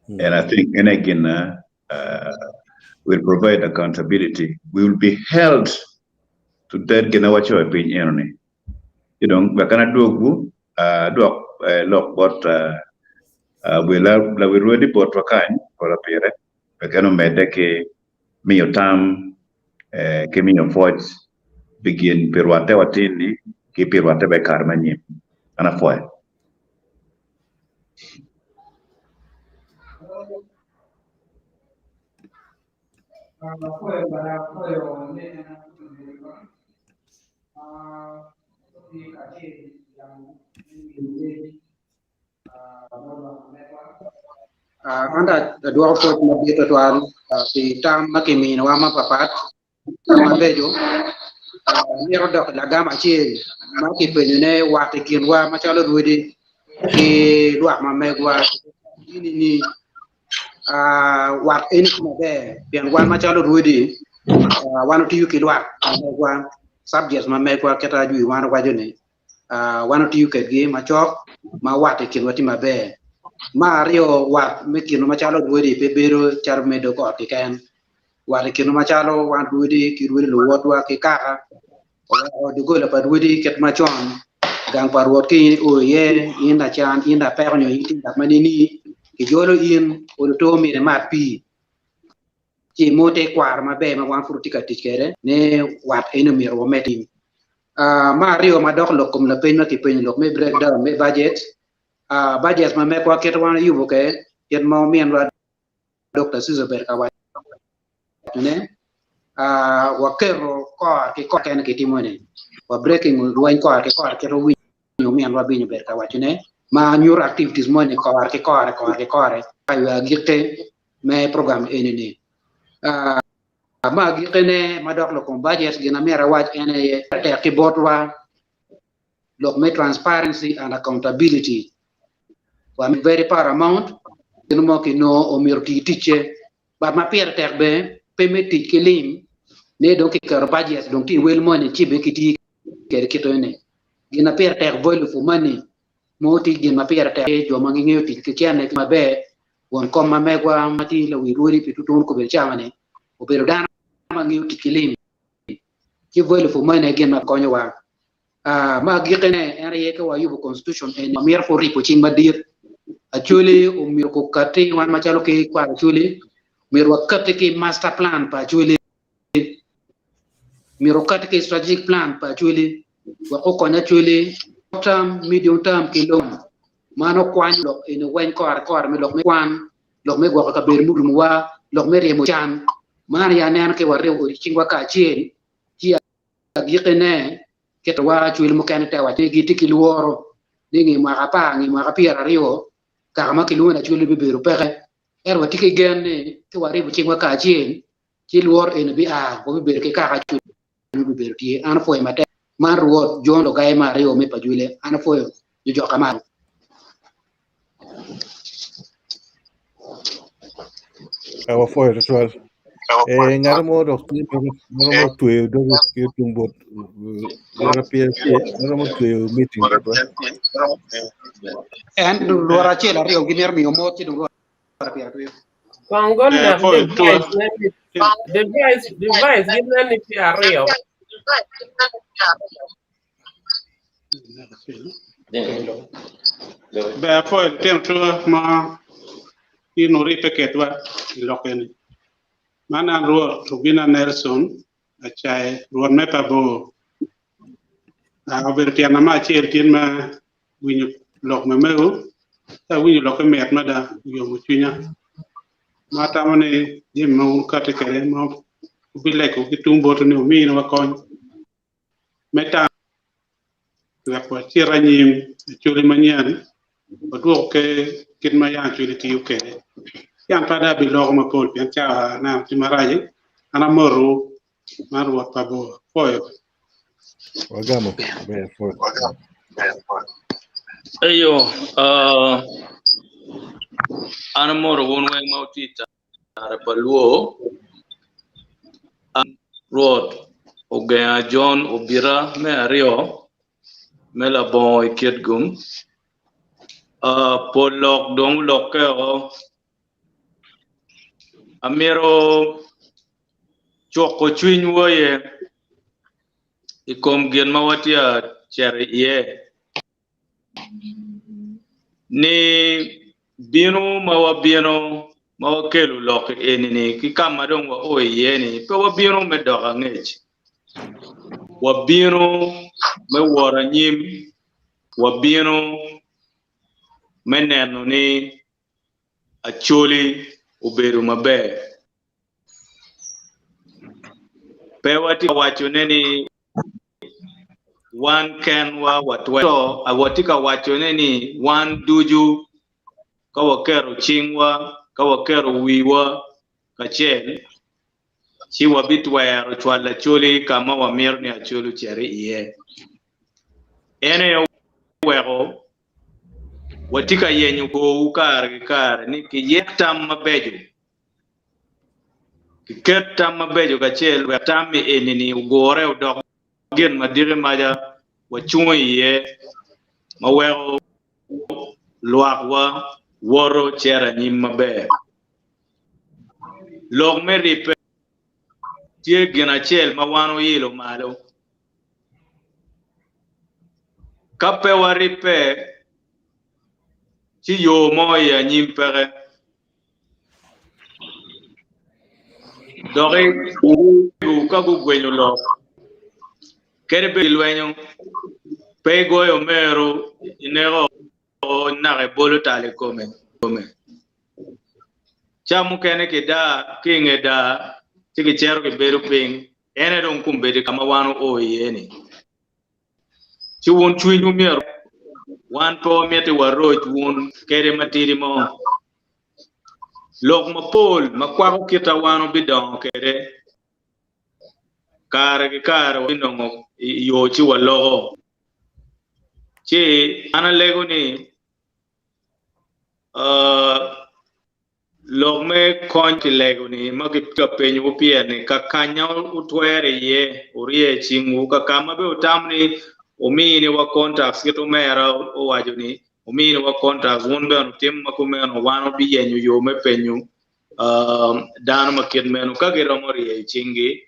And I think, and again, will provide accountability. We will be held to that gina wacho e piny eno ni. Ci dong wek an adwogwu, adwok lok bot wela lawi rwodi botwa kany kola pire wek en omedde ki miyo tam ki miyo pwoc pi gin pi rwatte watin-ni ki pi rwatte bene i kare me anyim. An apwoyo. An dong adwoko pwoc madit twatwal pi tam ma kiminiwa mapapat, tam mabeco. Amito dok i lagam acel ma kipenyo ne wat i kinwa macalo rwodi ki lwak ma megwa ini ni wat eni tye maber pien wan macalo rwodi wan otiyo ki lwak ma megwa subjects ma megwa kit ajwi wan owaco ni wan otiyo kedgi macok ma wat i kinwa tye maber. Me aryo wat me kinwa macalo rwodi pe bedo calo me dog ot keken Wat i kinwa macalo wan rwodi ki rwodi luwotwa ki kaka, oweko doggola pa rwodi kit macon, gang pa Rwot ka in io iye, in lacan, in lapeko nyo in tye ngat ma nini, kijolo in, olo to myero imat pii, ci imo te kwaro maber ma wan pud watye ka tic kwede ni wat eni myero wamed tim. Me aryo madok lok kom lapeny ma kipenyo lok me breakdown me budget, budget ma mekwa kit wan oyubo kwede kit ma ominwa Dokta Susan obedo ka wacone, waketo kor ki kor kene kitimo ni, wa breaking lweny kor ki kor kit owinyo ominwa Biny obedo ka wacone, ma nyuto activities moni kor ki kore kor ki kore ka i agikki me program eni ni. Ma agikkine madok lok kom budget gin amyero awac en aye tek ki botwa lok me transparency and accountability wa very paramount gin mo ki nongo omyero oti ticce but ma pire tek bene pe me tic ki lim ne dong ki keto budget dong tye i wel moni ci bene ki tii kede kite ni gin ma pire tek value for money mo tye gin ma pire tek jo ma gingeyo tic ki cene maber won kom ma megwa ma tye lawi rwodi pi tutunu kobedo cawa ni obedo dano ma ngeyo tic ki lim ci value for money gin ma konyowa. Ma agikkine en aye ka wayubo constitution eni wamito pud ripo cing madit. Acholi omyero kukati wan macalo ki kwaro Acholi myero wakati ki master plan pa Acholi myero wakati ki strategic plan pa Acholi wek okony Acholi short term, medium term ki long term. Man okwanyo lok eni weng kore kore me lok me kwan, lok me gwoko kabedo murumowa, lok me ryemo can. Man aye aneno ki waribo odi cingwa kacel ci Agikkine, ketowa cwiny mukene te waco ni gitye ki lworo ni i nge mwaka apar, nge mwaka pyeraryo, kaka ma kilwongo ni Acholi bibedo peke. Ento watye ki gen ni ka waribo cingwa kacel, ci lworo eni bia, wabibedo ki kaka Acholi bibedo tye. An apwoyo matek. Man Rwot John Lugaye me aryo me Pajule. An apwoyo jojok malo. Wapwoyo tutwal. Eh, ngat mo dok tye ma romo tweyo doge ki tung bot lwora PLC ma romo tweyo meeting botwa. En lworo acel aryo gimito miyo mot ci dong lworo pire tweyo. Kong gonak device neni device device gin neni tye aryo. Ber apwoyo litino tua ma in wuribbe kedwa i lok eni. Man an Rwot Rubina Nelson Acaye, Rwot me Pabor. Obedo tyena me acel tin me winyo lok me mego, ka awinyo lokke mit mada, oyomo cwinya. Ma atamo ni jami ma wukati kwede ma wubilego ki tung botwu ni wuminiwa kony. me tam wek wacit anyim Acholi manyen wadwok ker kit ma yam Acholi tiyo kwede. Ci an pe ada abiloko mapol pien cawa aneno tye marac an amotowu man Rwot pa bor apwoyo. Wagamo ber apwoyo. Eyo, uh, an amoto wun weng ma wutye i Kare pa lwo, an Rwot ogenga Jon obita me aryo me labongo i Kitgum. Pol lok dong olokke o. Amito cuko cwinywu aye i kom gin ma watye ka cito iye. Ni bino ma wabino ma wakelo lok eni-ni ki ka ma dong wao iye-ni, pe wabino me dok angec. Wabino me wot anyim, wabino me neno ni Acholi obedo maber. Pe watye ka wacone ni wan kenwa watwero, ento watye ka wacone ni wan ducu ka waketo cingwa, ka waketo wiwa kacel, ci wabitwero cwalo Acholi ka ma wamito ni Acholi ocit iye. En aye oweko watye ka yenyo korwu kare ki kare ni kiyek tam mabeco, kiket tam mabeco kacel wek tam-mi eni-ni ogure odok gin ma diki maca wacung iye ma weko lwakwa woto cito anyim maber. Lok me ribbe tye gin acel ma wan oilo malo. Ka pe waribbe, ci yo mo i anyim peke. Doki ka gugwenyo lok, kadi bed gilwenyo, pe igoyo omeru ineko naka ibolo tal i kome. Ca mukene ki daa, ki i nge daa ci gicito gibedo piny, en aye dong kombeddi ka ma wan oo iye-ni. Ci wun cwinywu myero wan pe wamiti waroc wun kede matidi mo. Lok mapol ma kwako kita wan obidongo kede kare ki kare wabinongo yo ci waloko. Ci an alego ni Lok me kony ki lego-ni ma kitye ka penyowu pire-ni, ka kanya wutwero iye, wurye cingwu. Ka ka ma bene wutamo ni wuminiwa contacts kit omera owaco ni wuminiwa contacts, wun bene wutim ma kumeno, wan wabiyenyo yo me penyo dano ma kit meno. Ka giromo ryeyo cinggi,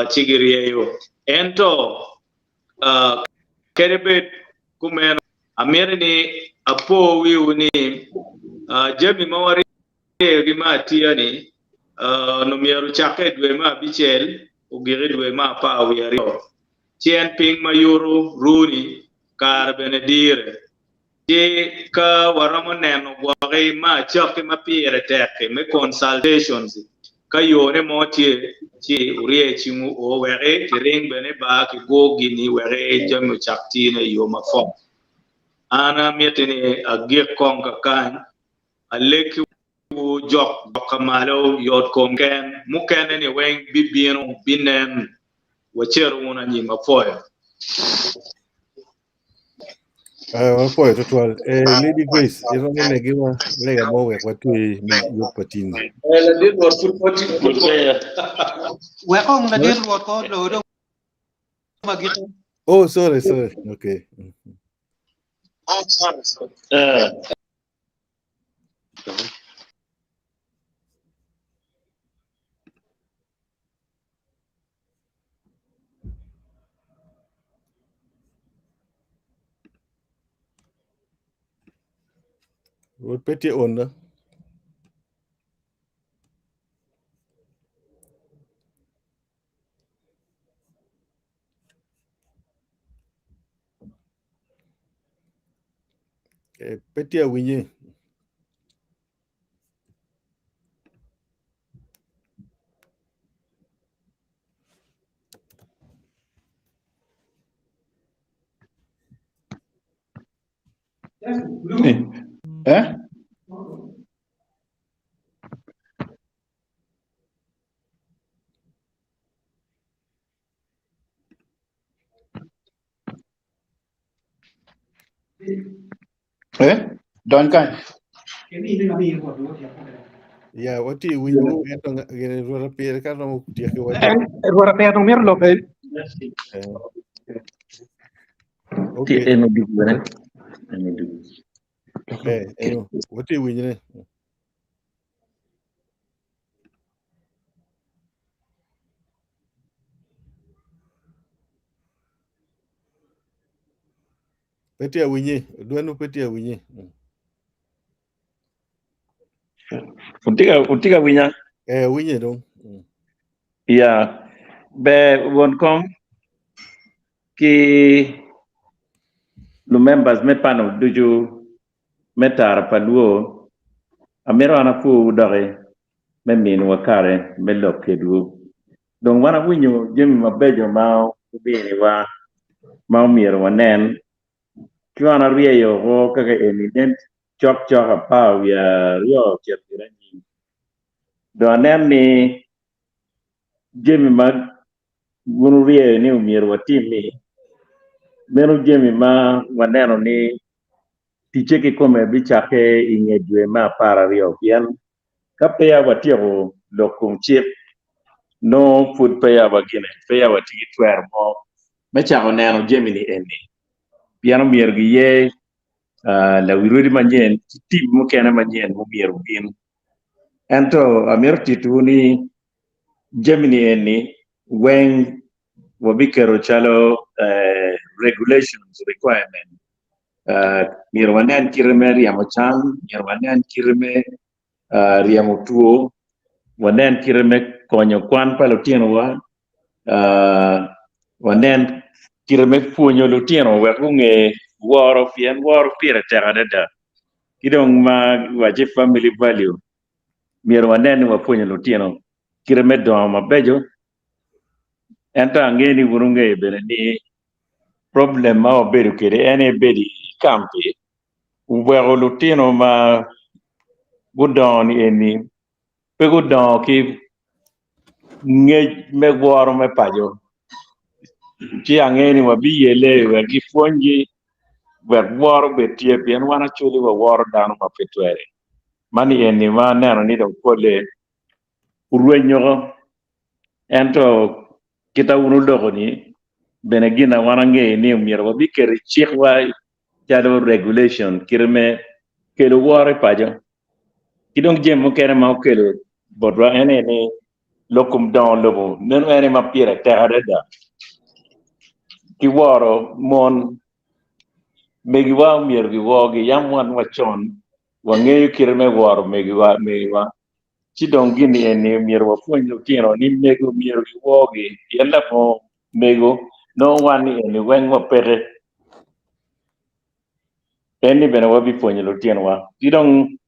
ci giryeyo. Ento kadi bed kumeno, Amito ni apo wiwu ni jami ma waryeyogi me atiya-ni onongo myero ocakke i dwe me abicel ogik i dwe me apar wiye aryo. Ci en piny ma yuto ru-ni kare bene dire. Ci ka waromo neno gwoki me acakki ma pire tek-ki me consultations, ka yone mo tye ci wurye cingwu o wek kiring bene ba kigur gini wek jami ocak tine i yo ma fom. An amiti ni agik kong kakany, alekki wu jok jok malo yot kom ken, mukene ni weng bibino binen, waceto wun anyim apwoyo. Eh, wapwoyo tutwal. Eh, Lady Grace, iromo megiwa lega mo wek watwe mi yub pa tin. Eh, ladit Rwot pud pud pud peya. Wek ong ladit Rwot ko olor dong magiko. Oh, sorry, sorry. Okay. Eh. Rwot pe tye on na. Eh, pe tye awinye. Eh? Eh? Don kany. Ya, watye i winyo ento gin Rwot Apire ka romo tyeki wa. En Rwot Apire dong mito lok Eh, Ti okay. eno dugu bene. Eno dugu. Eh, eno, watye i winyone. Pe tye awinye, dwanu pe tye awinye. Utika utika winya? Eh, winye dong. Ya. Ber won kom ki lu members me panel ducu me tara pa luo amito an apwowu doki me miniwa kare me lok kedwu. Dong wan awinyo jami mabeco ma wubiniwa ma omyero wanen ki wan aryeyo oko kaka eni nen cok cok apar wiye aryo ocito kwede anyim. Dong anen ni. Jami ma wun wuryeyo ni omyero watim-mi, meno jami ma waneno ni ticce kikome bicakke i nge dwe me 12 pien ka peya watyeko lok kom cik, nongo pud peya wagine, peya watye ki twero mo me cako neno jami-ni eni pien omyero giye lawi rwodi manyen ki tim mukene manyen myero obin. Ento amito titowu ni jami-ni eni weng wabiketo calo regulations requirement myero wanen kite me ryemo can, myero wanen kite me ryemo two, wanen kite me konyo kwan pa lutinowa, wanen kite me pwonyo lutino wek gunge woro pien woro pire tek adada ki dong ma waco family value myero wanen ni wapwonyo lutino kite me dongo mabeco ento ange ni wun wungeyo bene ni problem ma wabedo kwede en aye bedo i kampi oweko lutino ma gudongo ni eni pe gudongo ki ngec me woro me paco ci ange ni wabiyele wek gipwonygi wek woro obed tye pien wan acwali waworo dano ma pe twere man eni ma aneno ni dong pole orwenyo ento kita wun oloko ni bene gin na wan angeyo ni myero wabiketo i cikwa calo regulation kite me kelo woro i paco ki dong jami mukene ma okelo botwa en aye ni lok kom dongo lobo meno en aye ma pire tek adada ki woro mon megiwa myero giworgi yam wan wacon wangeyo kite me woro megiwa megiwa ci dong gin-ni eni myero wapwony lutino ni mego myero giworgi pien labongo mego nongo wan ni eni weng wapeke en ni bene wabipwonyo lutinowa ki dong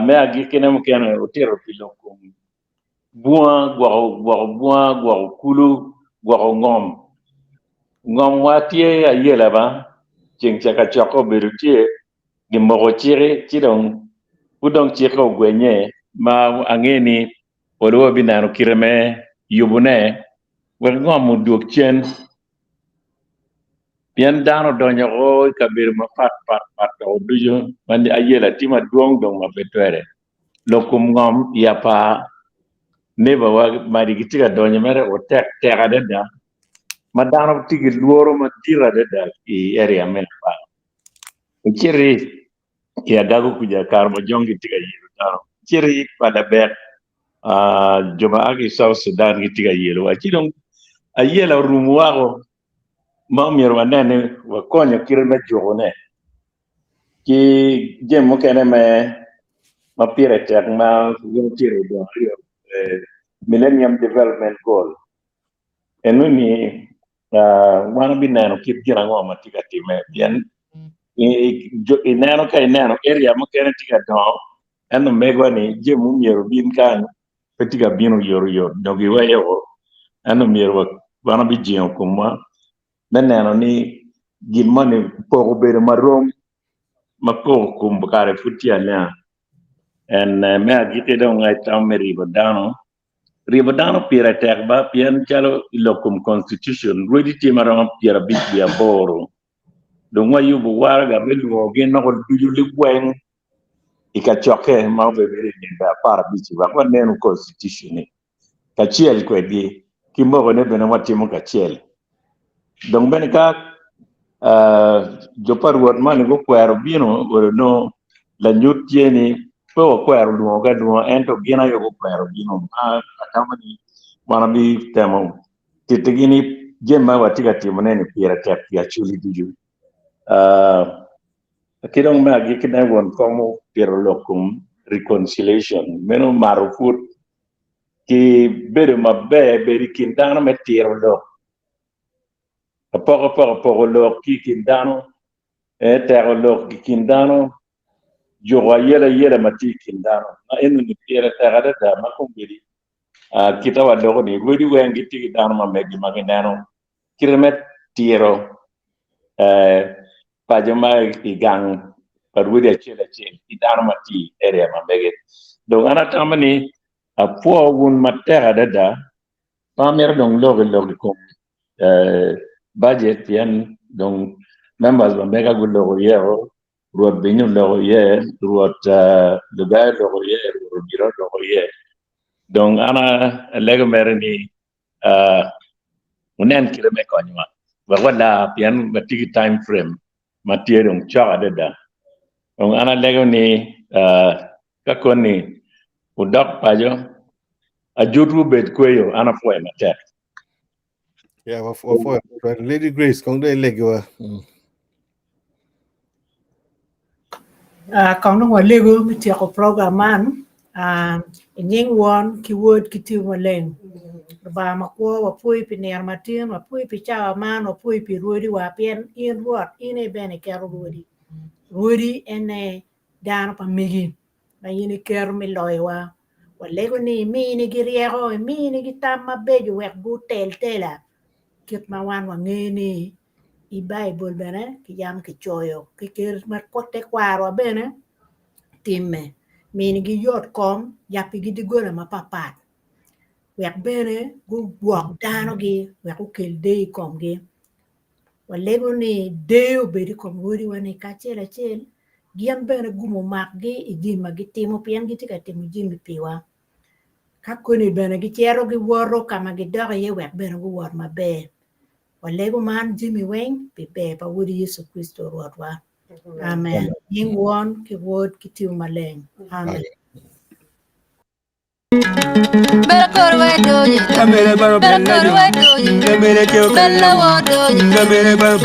me agikkine mukene otito pi lok kom bunga gwoko gwoko bunga gwoko kulu gwoko ngom ngomwa tye ayela ba ceng ca kacokke obedo tye gimoko ciki ci dong pud dong cikke ogwenye ma ange ni polo wabineno kite me yubone wek ngom odwog cen pien dano odonyo o i kabedo mapat pat pat doko ducu ma ayela tye madwong dong ma pe twere lok kom ngom i apar neighbor wa madi gitye ka donyo mere otek tek adada ma dano tye ki lworo madit adada i area me apar. Icito i Agago kuca Karamojong gitye ka yelo dano icito i Palabek jo ma a ki i South Sudan gitye ka yelowa ci dong ayela orumo woko ma myero wanen ni wakonyo kite me jukone ki jami mukene me ma pire tek ma gin otito odong aryo Millennium Development Goal enoni wan wabineno kit gin ango ma tye ka timme pien ineno ka ineno area mukene tye ka dongo ento megwa ni jami myero obin kany pe tye ka bino oyotoyot dong giweyo ento myero wan wabijingo komwa me neno ni gin moni poko obedo marom ma poko kom kare pud tye alenga en me agikki dong atamo me ribo dano Ryebo dano pire tek ba pien calo i lok kom constitution rwedi tye ma romo 58 dong wayubo waraga me lwongo gin noko ducu liweng i kacokke ma obedo i nino 15 wek wanenu constitution ni kacel kwedgi ki mokone bene watimo kacel. Dong bene ka jo pa Rwot moni gukwero bino, olo nongo lanyut tye ni pe wakwero lwongogi alwonga ento gin aye gukwero bino. Ma atamo ni wan wabitemo tittigi ni jami ma watye ka timone-ni pire tek pi Acholi ducu. Ki dong me agikkine won kom opito lok kom reconciliation meno mato pud ki bedo maber bedo i kin dano me tiro lok apokapoka poko lok ki i kin dano teko lok i kin dano juko ayelayela ma tye i kin dano ma enoni pire tek adada ma kombeddi kita waloko ni rwodi weng gitye ki dano ma megi ma gineno kite me tiro paco ma i gang pa rwodi acel acel ki dano ma tye i area ma mege. Dong an atamo ni apwo wun matek adada. Pe amito dong lok i lok i kom budget pien dong members ma mega guloko iye o, Rwot Binyo oloko iye, Rwot Lugai oloko iye, Rwot Odira oloko iye. Dong an alego mere ni wunen kite me konyowa wek walar pien watye ki time frame ma tye dong cok adada. Dong an alego ni ka koni wudok paco, ajutwu obed kweyo, an apwoyo matek. Yeah, wapwoyo. Lady Grace, kong dong ilegiwa. Kong dong walego me tyeko program man i nying Won ki Wod ki Tipo Maleng. Lubanga makwo wapwoyi pi nino matin, wapwoyi pi cawa man, wapwoyi pi rwodiwa pien in Rwot in aye bene iketo rwodi. Rwodi en aye dano pa megi ma in iketo me loyowa. Walego ni iminigi ryeko, iminigi tam mabeco wek gutel tela kit ma wan wangeyo ni I Baibul bene kiyam kicoyo ki kit ma tekwarowa bene timme, minigi yot kom, yabbigi doggola mapatpat wek bene gugwok danogi wek okel deyo i komgi. Walego ni deyo obed i kom rwodiwa-ni kacel acel gin bene gum omakgi i jami ma gitimo pien gitye ka timo jami piwa. Ka koni bene gicito giwoto ka ma gidok iye wek bene guwot maber. Walego man jami weng pi ber pa Wodi Yecu Kricito Rwotwa. Amen. Nying Won ki Wod ki Tipo Maleng. Amen. Bella